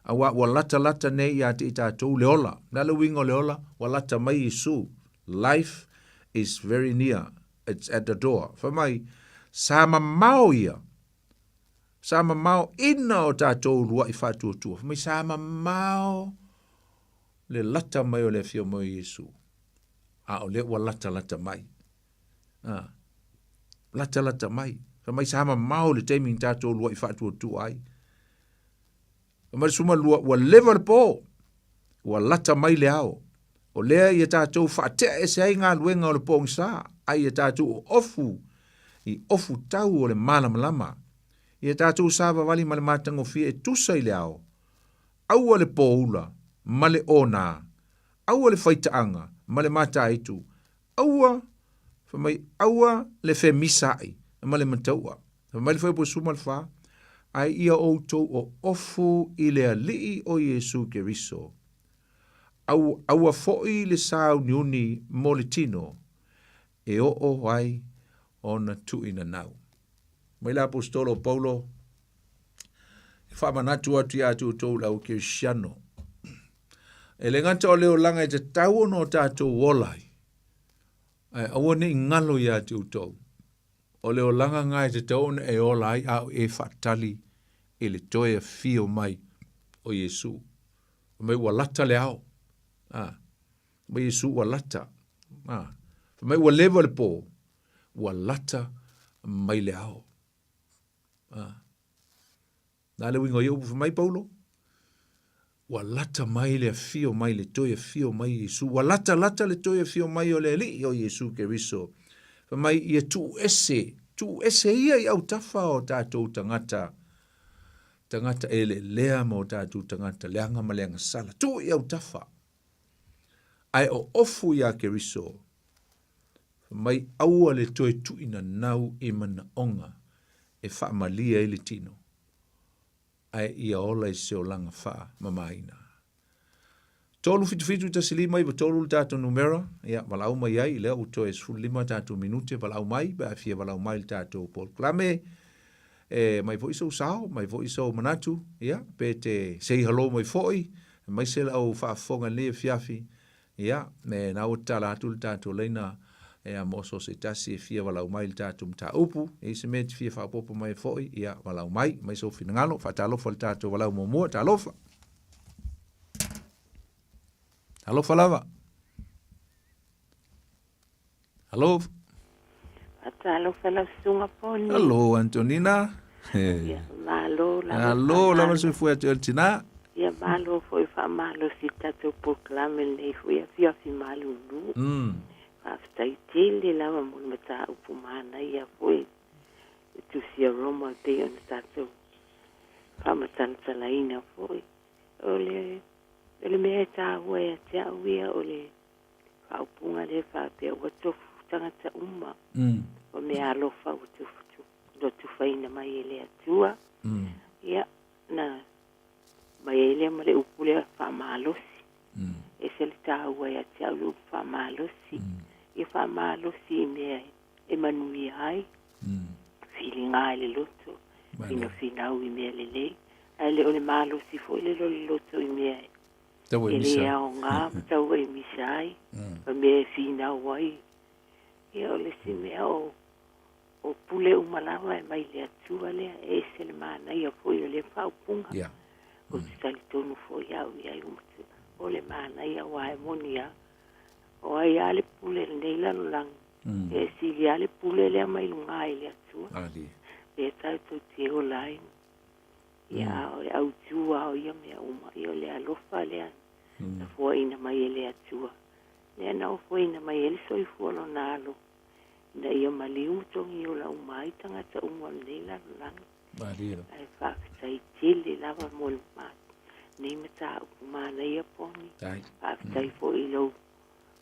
auā ua latalata nei ia te i tatou le ola. O le a le uiga o le ola? Ua lata mai Iesu. Life is very near. It's at the door. Fai mai, sa mamao ia, sa mamao ina o tatou uluaʻi faatuatua. Fai mai, sa mamao le lata mai o le afio mai o Iesu. A o lea ua latalata mai. A, latalata mai. Fai mai sa mamao le taimi na tatou uluaʻi faatuatua ai. Fai mai le 12, ua leva le po, ua lata mai le ao. O lea ia tatou faatea ese ai galuega o le pogisa, a ia tatou ofu i ofu tau o le malamalama. Ia tatou savavali ma le matagofie e tusa i le ao. Aua le poula ma le ona, aua le faitaaga ma le mataitu, aua, fai mai, aua le femisaai ma le mataua. Fai mai le fuaiupu 14, Ae ia outou oofu i le Alii o Iesu Keriso. Au, aua foi le sauniuni mo le tino, e oo ai ona tuuinanau. Mai le Aposetolo o Paulo, e faamanatu atu ia te outou le au Kerisiano, E le gata o le olaga e tatau ona o tatou ola ai, ae aua ne i galo ia te outou, o le olaga na e tatau ona e ola ai a o e faatali i le toe afio mai o Iesu. Fai mai ua lata le ao. A, fai mai Iesu ua lata. A, fai mai ua leva le po, ua lata mai le ao. A, Na le uiga o ia upu fai mai Paulo, ua lata mai le afio mai, le toe afio mai Iesu, ua lata lata le toe afio mai o le Alii o Iesu Keriso. Fai mai ia tuu ese, tuu ese ia i autafa o tatou tagata, tagata eleelea ma o tatou tagata leaga ma le agasala, tuu i autafa. Ae o ofu iā Keriso, fai mai aua le toe tuuinanau i manaoga e faamalie ai le tino, ae ia ola i se olaga faamamaina. 3 7 7 1 5 9 3 le tatou numera, ia valaau mai ai, lea ua toe 15 tatou minute, valaau mai pe a fia valaau mai i le tatou polokalame. E mai foi sou sao, mai foi sou manatu, ia, pe te say hello mai foi, aemaise le au faafofoga i lenei afiafi, ia, me na ua tatala atu le tatou laina, ia, mo so o se tasi e fia valaau mai i le tatou mataupu, e i ai se mea e te fia faaopoopo mai ai foi, ia, valaau mai, aumai sou finagalo, faatalofa i le tatou valaau muamua, talofa! Talofa lava! Alo. Faatalofa lau susuga Poni. Alo Antonina. Ia, malo lava. Alo lava soifua ia te oe le tina. Ia, malo foi faamalosi i le tatou polokalame lenei foi afiafi malulu. Faafetai tele lava mo le mataupu manaia foi i Tusi a Roma e pei ona tatou faamatalatalaina foi. O le, o le mea e taua ia te au ia o le faaupuga lea faapea ua tofu tagata uma o mea alofa ua tufu ua tufaina mai e le Atua. Ia, na mai ai lea ma le upu lea faamalosi. Ese le taua ia te au le upu faamalosi. Ia faamalosi i mea e manuia ai, filiga i le loto, finafinau i mea lelei. Ae le o le malosi foi le le loto i mea Tau e le aoga ma tau e misa ai, ma mea e finau ai. Ia o le isi mea o, o pule uma lava e mai le Atua lea, e ese le manaia foi o lea faaupuga. Ou te talitonu foi au i ai o le manaia aua e moni lava, o ai lava le pule i lenei lalolagi, e sili lava le pule lea mai luga i le Atua. Lea tatou te ola ai. Ia, a o le autu lava o ia mea uma, ia o le alofa lea na foaiina mai e le Atua, lea na ofoina mai ai le soifua o Lona Alo, ina ia maliu ma togiola uma ai tagata uma o lenei lalolagi. Ae faafetai tele lava mo lenei mataupu manaia Poni. Faafetai foi i lou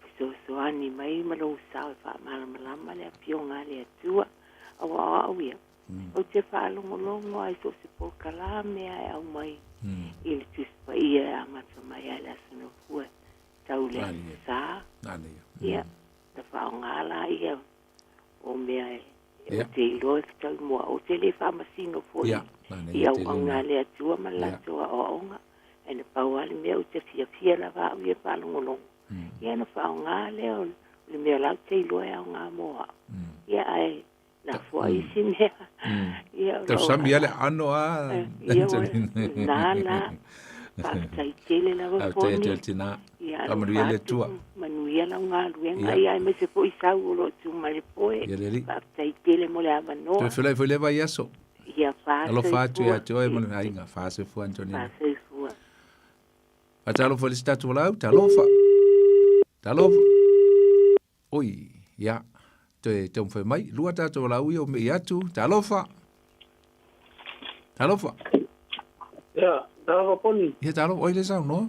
fesoasoani mai ma lou sao e faamalamalama le Afioga a le Atua. Aua o au ia, Ou te faalogologo lava i so o se polokalame lava e aumai i le Tusi Paia e amata mai lava i le Aso Gafua e tau i le Aso Sa. Ia, na faaaoga laia o mea ou te iloa e fetaui mo au. Ou te le faamasino foi i auauna a le Atua ma le latou aoaoga. Ae na pau lava le mea ou te fiafia lava au ia e faalogologo. Ia ona faaaoga lea o le mea la ou te iloa e aoga mo au. Ia ae Lafo ai isi mea. Ia, Tausami lava le aano a. Ia, na la. Faafetai tele lava Poni. Faafetai atu i le tina. Ia, Faamanuia le Atua. Manuia lau galuega. Ia, aemaise foi sau o lo o tu mai le poe. Ia le alii. Faafetai tele mo le avanoa. Toe feiloai foi lea vaiaso. Ia, fa soifua. Alofa atu ia te oe ma le aiga. Fa soifua Antonina. Fa soifua. Faatalofa i le isi tatou valaau. Talofa. Talofa. Oi, ia, toe taumafai mai, lua tatou valaau ia o mei atu, talofa. Talofa. Ia, talofa Poni. Ia, talofa, oi le saunoa.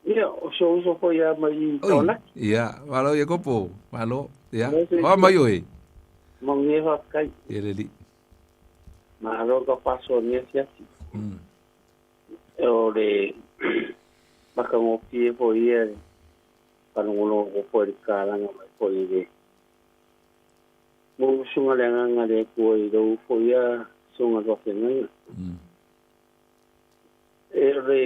Ia, o si ou uso foi ia mai i Taonaki. Ia, malo Iakopo, malo. Ia, o a mai oe. Manuia faafetai. Ia le alii. Malo ka faasoa nei afiafi. O le matagofie foi ia le faalogologo foi i le tatalaga mai foi i le Susuga le Agaga le Atua i lou foi ia susuga faafeagaiga. E o le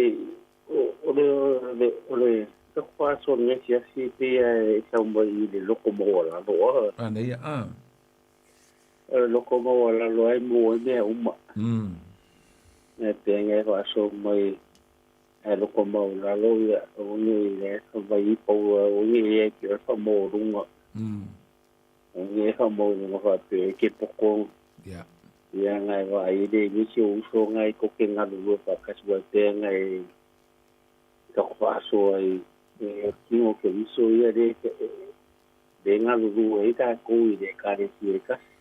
o le o le o le taku faasoa nei afiafi pei e tau mai i le loko maualalo a. Manaia a. O le loko maualalo ai maua ai mea uma. E pei e faasoa mai ae loko maualalo ia aua nei le fai i pau aua nei e ke faamaualuga. Aua nei faamaualuga faapea e ke poko. Ia ngai vaai le nisi o uso ngai ko ke galulue faatasi ai pea ngai taku faasoa i e tino ke uso ia le le galulue ai tatou i le ekalesia e tasi.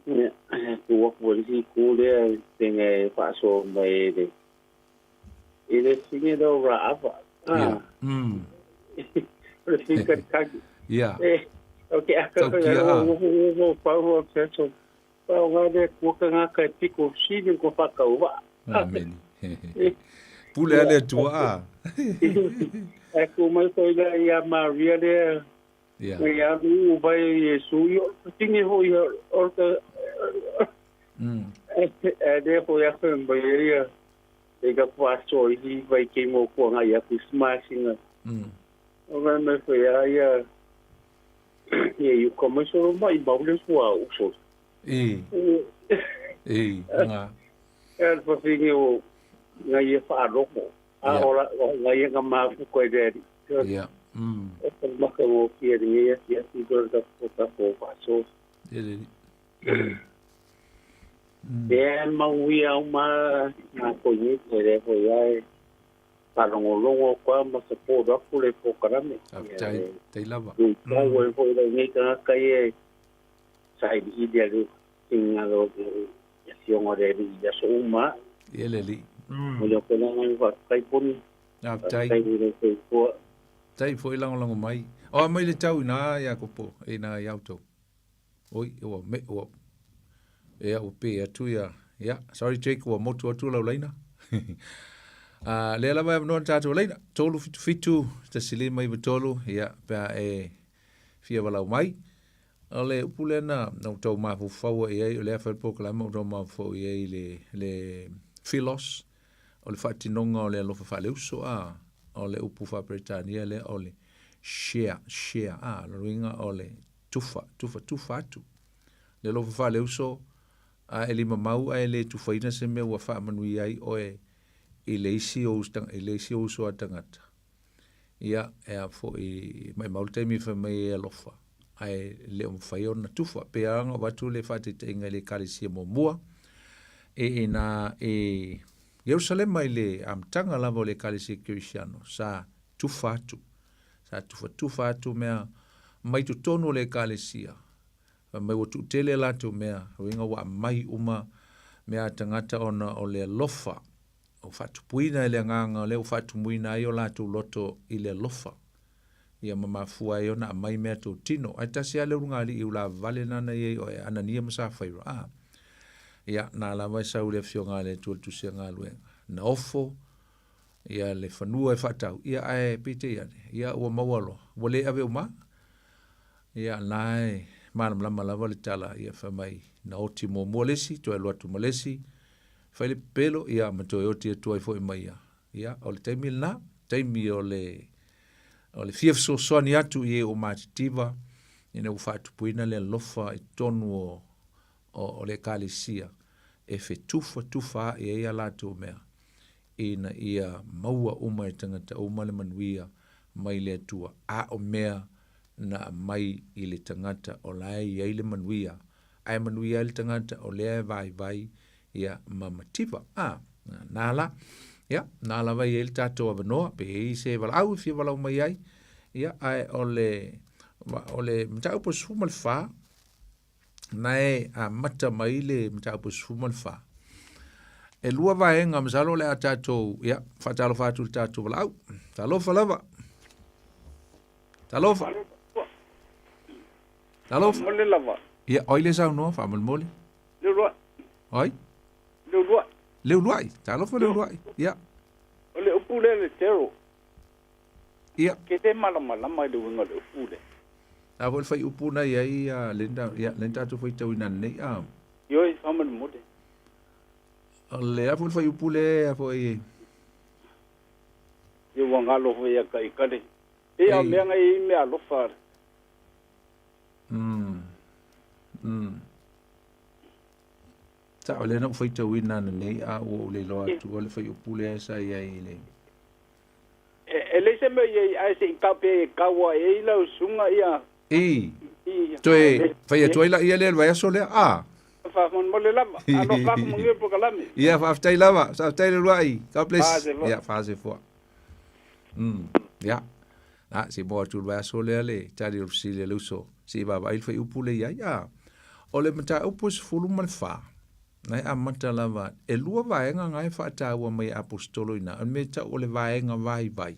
Ia, tuu atu ai le isi itu lea pei ona e faasoa mai i le i le sini lea o Raava. Ia. O le fikalikali. Ia. E, o ke aka Taukia a. o pau o te aso. Pau ngā le kua ka ngā kai piko sini ko whakau wa. Ameni. Pule ale atua a. E ku mai ko ila ia Maria le Ia. mai alu u vai Yesu i o tingi ho i o ka e e le ho ia fe mai ia e ka paso i vai ke mo ko ngai ia Christmas inga. O ngai mai fo ia ia ia i ko mai so mai mau le sua u so. E. E. Nga. E fa fingi o ngai ia fa loko. A ora o ngai ia ma fu ko e Ia. E fa maka o ki e ngai ia ki ko ka ko ka ko paso. E le. E mau ia uma na ko ni te re ko ia e palongolongo kwa ma se po da ku le po karame. Tai tai lava. I ka wo fo i ngai ka ka ye sai i dia lu tinga lo ya siongo re ri ya so uma. E le li. Mo yo ko ngai wa kai poni. Tai. Tai le ko ko Tai fo i langolongo mai. O mai le tau ina ia kopo ina ia auto. Oi ua me ua e ua pe atu ia. Ia, sorry Jake, ua motu atu lau laina. Lea lava e avanoa na tatou laina. 3 7 7 1 5 9 3, ia, pe a e fia walau mai. O le upu lea na na tou mafaufau i ai, o lea fai le polokalame o tau mafaufau i ai le, le philos, o le faatinoga o le alofa faaleuso, a, o le upu faa-Peretania lea o le share, share, a, lona uiga o le tufa, tufa, tufa atu. Le alofa faaleuso, a e limamau ae le tufaina se mea ua faamanuia ai oe i le isi o i le isi o uso a tagata. Ia, e a foi, maimau le taimi e fai mai e alofa, ae le o mafai ona tufa. Pe a ona avatu le faataitaiga i le Ekalesia muamua, e ina e Ierusalema i le amataga lava o le Ekalesia Kerisiano, sa tufa atu, sa tufatufa atu mea mai totonu o le Ekalesia. Fai mai ua tuutele a latou mea, uiga ua aumai uma mea a tagata ona o le alofa, ua faatupuina e le Agaga o lea ua faatumuina ai o latou loto i le alofa, ia ma mafua ai ona aumai mea tou tino. Ae tasi lava le ulugalii i ulavavale lana i ai o Anania ma Safaira, a ia, na lava e sau i le Afioga a le Atua i le Tusi a Galuega, na ofo ia le fanua e faatau, ia ae peitai ane, ia ua maua loa, ua le ave uma. Ia, na e malamalama lava le tala, ia fai mai, na oti muamua le isi, toe alu atu ma le isi, fai le pepelo, ia, ma toe oti atu ai foi ma ia. Ia, o le taimi lena, taimi o le, o le fia fesoasoani atu i e ua matitiva, ina ua faatupuina le alofa i totonu o, o, o le Ekalesia, e fetufatufa a'i ai a latou mea, ina ia maua uma e tagata uma le manuia mai le Atua, a o mea na aumai i le tagata o la e i ai le manuia, ae manuia ai le tagata o lea e vaivai ia ma mativa. A, na la, ia, na lava i ai le tatou avanoa, pe i ai se valaau e fia valaau mai ai, ia, ae o le, o le mataupu e 14, na e amata mai le mataupu 14. E lua vaega, masalo o le a tatou, ia, faatalofa atu i le tatou valaau. Talofa lava. Talofa. Talofa. Mole lava. Ia, oi le saunoa, faamolemole. Leuluai. Oi? Leuluai. Leuluai. Talofa Leuluai. Ia. O le upu lea le tero. Ia. Ke te malamalama i le uiga o le upu lea. A foi le faiupu na i ai a Linda, ia, lea na tatou faitauina ananei, a. Ioe, faamolemole. O le a foi le faiupu lea a foi. Ia ua galo foi ia ka i kale. E a mea ngai i mea alofa. Sa o lea na ou faitauina ananei, a ua ou le iloa atu o le faiupu lea sa i ai i le. E leai se mea i ai ae se i kau pe e kau ae ai lau susuga ia. I. Toe fai atu ai laia lea i le vaiaso lea, a. Faamolemole lava. Alofa aku manuia le polokalame. Ia, faafetai lava. Faafetai le uluai. God bless. Ia, faasefua. Ia. Na, se i moa atu i le vaiaso lea le tali o le fesili a le uso. Se i vaavaai le faiupu lea i ai, a. O le mataupu e 14, Na e amata lava, e lua vaega na e faataua mai e Aposetolo i ina, o le mea e tau o le vaega vaivai.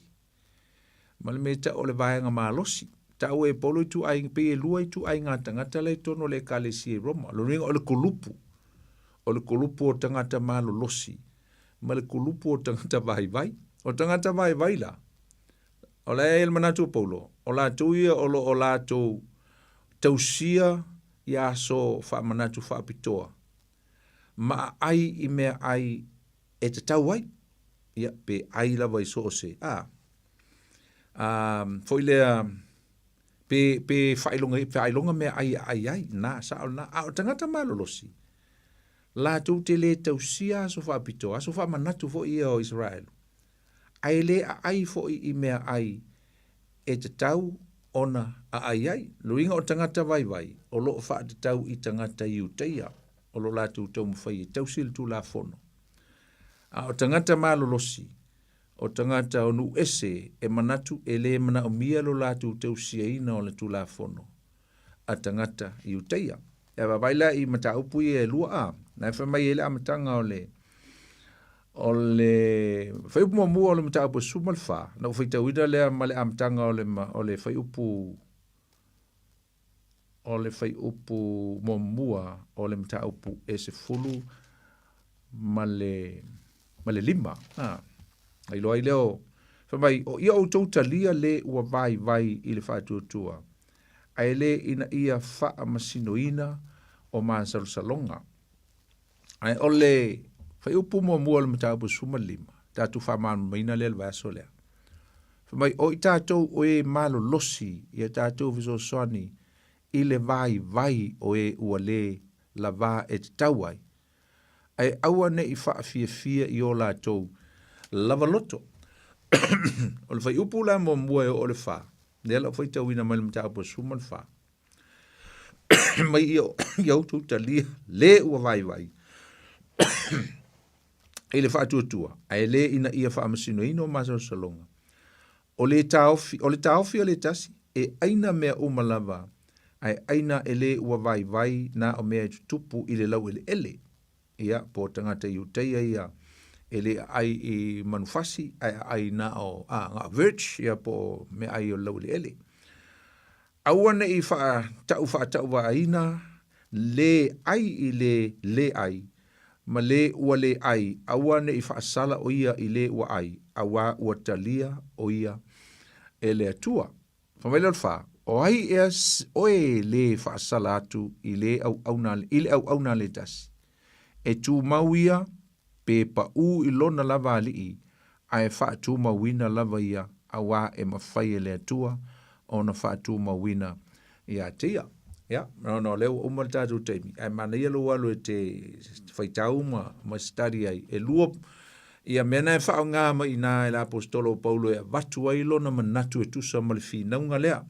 Ma le mea e tau o le vaega malosi. Taua e Paulo ituaiga, pei e lua ituaiga tagata la i totonu o le Ekalesia i Roma. Lona uiga o le kulupu, o le kulupu o tagata malolosi ma le kulupu o tagata vaivai. O tagata vaivai la, o la e i ai le manatu o Paulo, o latou ia o lo o latou tausia ia aso faamanatu faapitoa ma aai i meaai e tatau ai, ia, pe ai lava i so o se, a, a, foi lea, pe, pe faailoga, faailoga meaai e aai ai, na, sao lena. A o tagata malolosi, latou te le tausia aso faapitoa, aso faamanatu foi ia o Isaraelu, ae le aai foi i meaai e tatau ona aai ai. Luiga o tagata vaivai o lo o faatatau i tagata Iutaia o lo o latou taumafai e tausi le Tulafono. A o tagata malolosi, o tagata o nuu ese e manatu e le manaomia lo latou tausiaina o le Tulafono a tagata Iutaia. Ia vaavaai la i mataupu ia e lua a, na e fai mai ai le amataga o le o le fuaiupu muamua o le mataupu e 14, na ou faitauina lea ma le amataga o le, o le fuaiupu o le fuaiupu muamua o le mataupu e 15. A, na iloa ai lea o, fai mai, o ia outou talia le ua vaivai i le faatuatua, ae le ina ia faamasinoina o masalosaloga. Ae o le fuaiupu muamua o le mataupu 15, tatou faamalamalamaina lea i le vaiaso lea. Fai mai, o i tatou o e malolosi ia tatou fesoasoani i le vaivai o e ua le lavā e tatau ai, ae aua ne i faafiafia i o latou lava loto. O le fuaiupu la muamua e oo i le fa, lea la ua faitauina mai le mataupu 14, mai ia ia outou talia le ua vaivai i le faatuatua, ae le ina ia faamasinoina o masalosaloga. O le taofi, o le taofi o le tasi, e aina mea uma lava, ae aina e le ua vaivai na o mea e tutupu i le laueleele. Ia, po o tagata Iutaia ia e le aai i manufasi, ae aai na o, a, na o verge, ia po o meaai o le laueleele. Aua ne i faatau faatauvaaina le ai i le le ai, ma le ua le ai, aua ne i faasala o ia i le ua ai, auā ua talia o ia e le Atua. Fai mai lea o le fa, O ai ea oe le faasala atu i le auauna, i le auauna a le tasi? E tumau ia, pe paʻū i lona lava alii, ae faatumauina lava ia, auā e mafai e le Atua ona faatumauina ia te ia. Ia, ona o lea ua uma le tatou taimi, ae manaia lou alu e te faitau ma, ma study ai. E lua ia mea na e faaaoga mai i ina e le Aposetolo o Paulo e avatu ai lona manatu e tusa ma le finauga lea,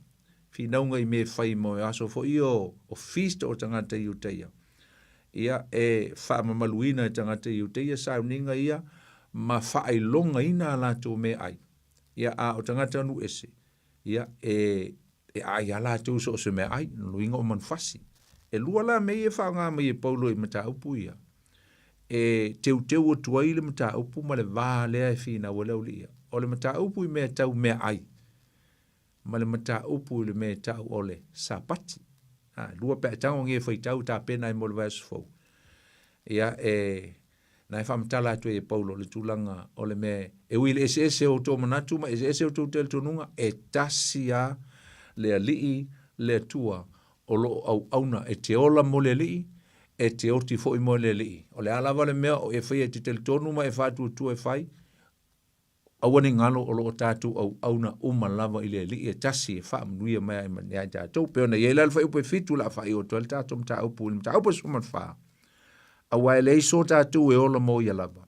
finauga i mea e fai mo aso foi ia o, o feast o tagata Iutaia. Ia, e faamamaluina e tagata Iutaia sauniga ia ma faailogaina a latou meaai. Ia, a o tagata nuu ese, ia, e, e ai a latou so o se meaai, no luiga o manufasi. E lua la mea ia e faaaoga mai e Paulo i mataupu ia, e teuteu atu ai le mataupu ma le va lea e finau ai le aualii ia. O le mataupu i mea tau meaai, ma le mataupu i le mea e tau o le Sapati. A, lua pe a tago nge faitau tapena ai mo le vaiaso fou. Ia, e, na e faamatala atu ai e Paulo le tulaga o le mea e ui i le eseese o outou manatu ma eseese outou talitonuga, e tasi lava le Alii, le Atua o lo o auauna e te ola mo le Alii, e te oti foi mo le Alii. O le a lava le mea o e faia e te talitonu ma e faatuatua e fai, Aua ne i galo o lo o tatou auauna uma lava i le Alii e tasi e faamanuia mai ai ia i tatou. Pei ona i ai la le fuaiupu e fitu o le a faaiu atu ai le tatou mataupu i le mataupu e 14, Aua e leai so tatou e ola mo ia lava.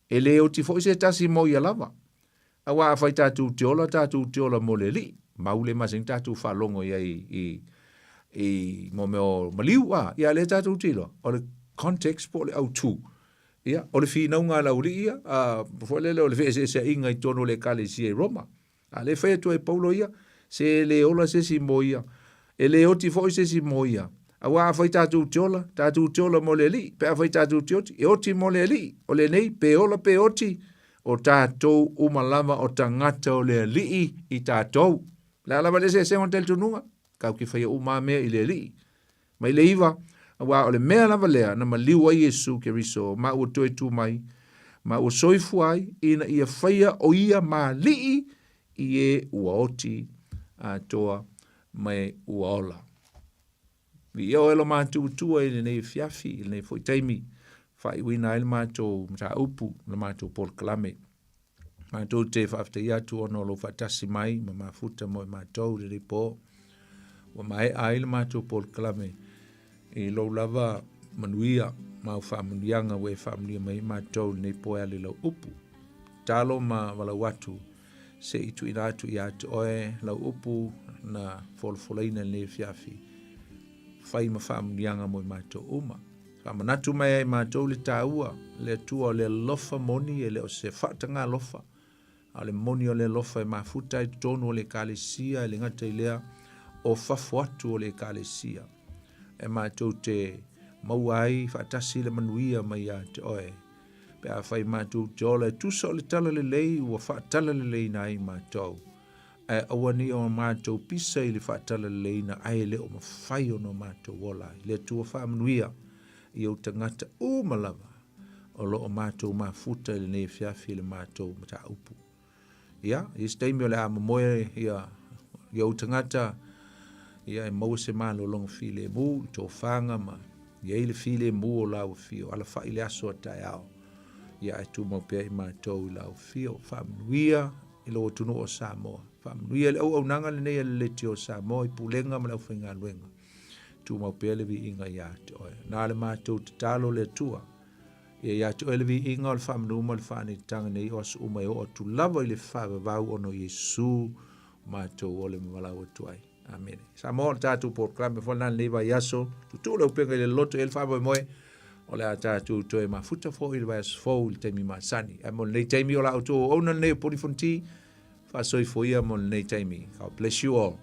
E le oti foi se tasi mo ia lava. Aua afai tatou te ola, tatou te ola mo le Alii. Mau le masani tatou faalogo i ai i, i mo mea o maliu, a, ia lea tatou te iloa, o le context po o le autū Ia, o le finauga a le aualii ia, a, foi lele o le feeseeseaiga i totonu o le Ekalesia i Roma. A lea e fai atu ai e Paulo ia, se e le ola se isi mo ia, e le oti foi se isi mo ia. Aua afai tatou te ola, tatou te ola mo le Alii, pe afai tatou te oti, e oti mo le Alii. O lenei, pe ola pe oti, O tatou uma lava o tagata o le Alii i tatou. O le a lava le eseesega o le talitonuga, tatou te faia uma lava mea i le Alii. Mai le iva, aua o le mea lava lea na maliu ai Iesu Keriso ma ua toe tu mai, ma ua soifua ai, ina ia faia o ia ma alii i e ua oti atoa ma e ua ola. Viia oe lo matou Atua i lenei afiafi, i lenei foi taimi, faaiuina ai le matou mataupu, le matou polokalame. Matou te faafetaia atu ona o lou faatasi mai ma mafuta mo i matou i lenei po. Ua maea ai le matou polokalame i lou lava manuia ma au faamanuiaga ua e faamanuia mai ai matou i lenei po e ala i lau upu. Tatalo ma valaau atu se i tuuina atu ia te oe lau upu na folafolaina i lenei afiafi, fai ma faamanuiaga mo i matou uma. Faamanatu mai ai matou le taua, le Atua o le alofa moni e le o se faatagalofa, a o le moni o le alofa e mafuta ai totonu o le Ekalesia e le gata i lea o fafo atu o le Ekalesia, e matou te maua ai faatasi le manuia mai ia te oe. Pe afai matou te ola e tusa o le talalelei ua faatalaleleiina ai matou, ae aua ne i o matou pisa i le faatalaleleiina ae le o mafai ona o matou ola ai. Le Atua faamanuia i ou tagata uma lava o lo o matou mafuta i lenei afiafi i le matou mataupu. Ia, i se taimi o le a momoe ia, ia ou tagata, ia e maua se malologa filemu i tofaga ma i ai le filemu o lau afio, alafai le aso a taeao, ia ae tumau pea i matou i lau afio. Faamanuia i lou atunuu o Samoa. Faamanuia i le auaunaga lenei a le Leitio o Samoa i pulega ma le aufaigaluega. Tumau pea le viiga ia te oe. Na le matou tatalo le Atua. Ia ia te oe le viiga o le faamanu ma le faaneetaga nei o aso uma e oo atu lava i le faavavau ona o Iesu matou ole ma valaau atu ai. Amene. Samoa o le tatou polokalame foi lena lenei vaiaso. Tutuu le upega i le loto e le faamoemoe o le a tatou toe mafuta foi i le vaiaso fou i le taimi masani. Ae mo lenei taimi o la outou auauna lenei o Poni Fonti, faasoifua ia mo lenei taimi. God bless you all.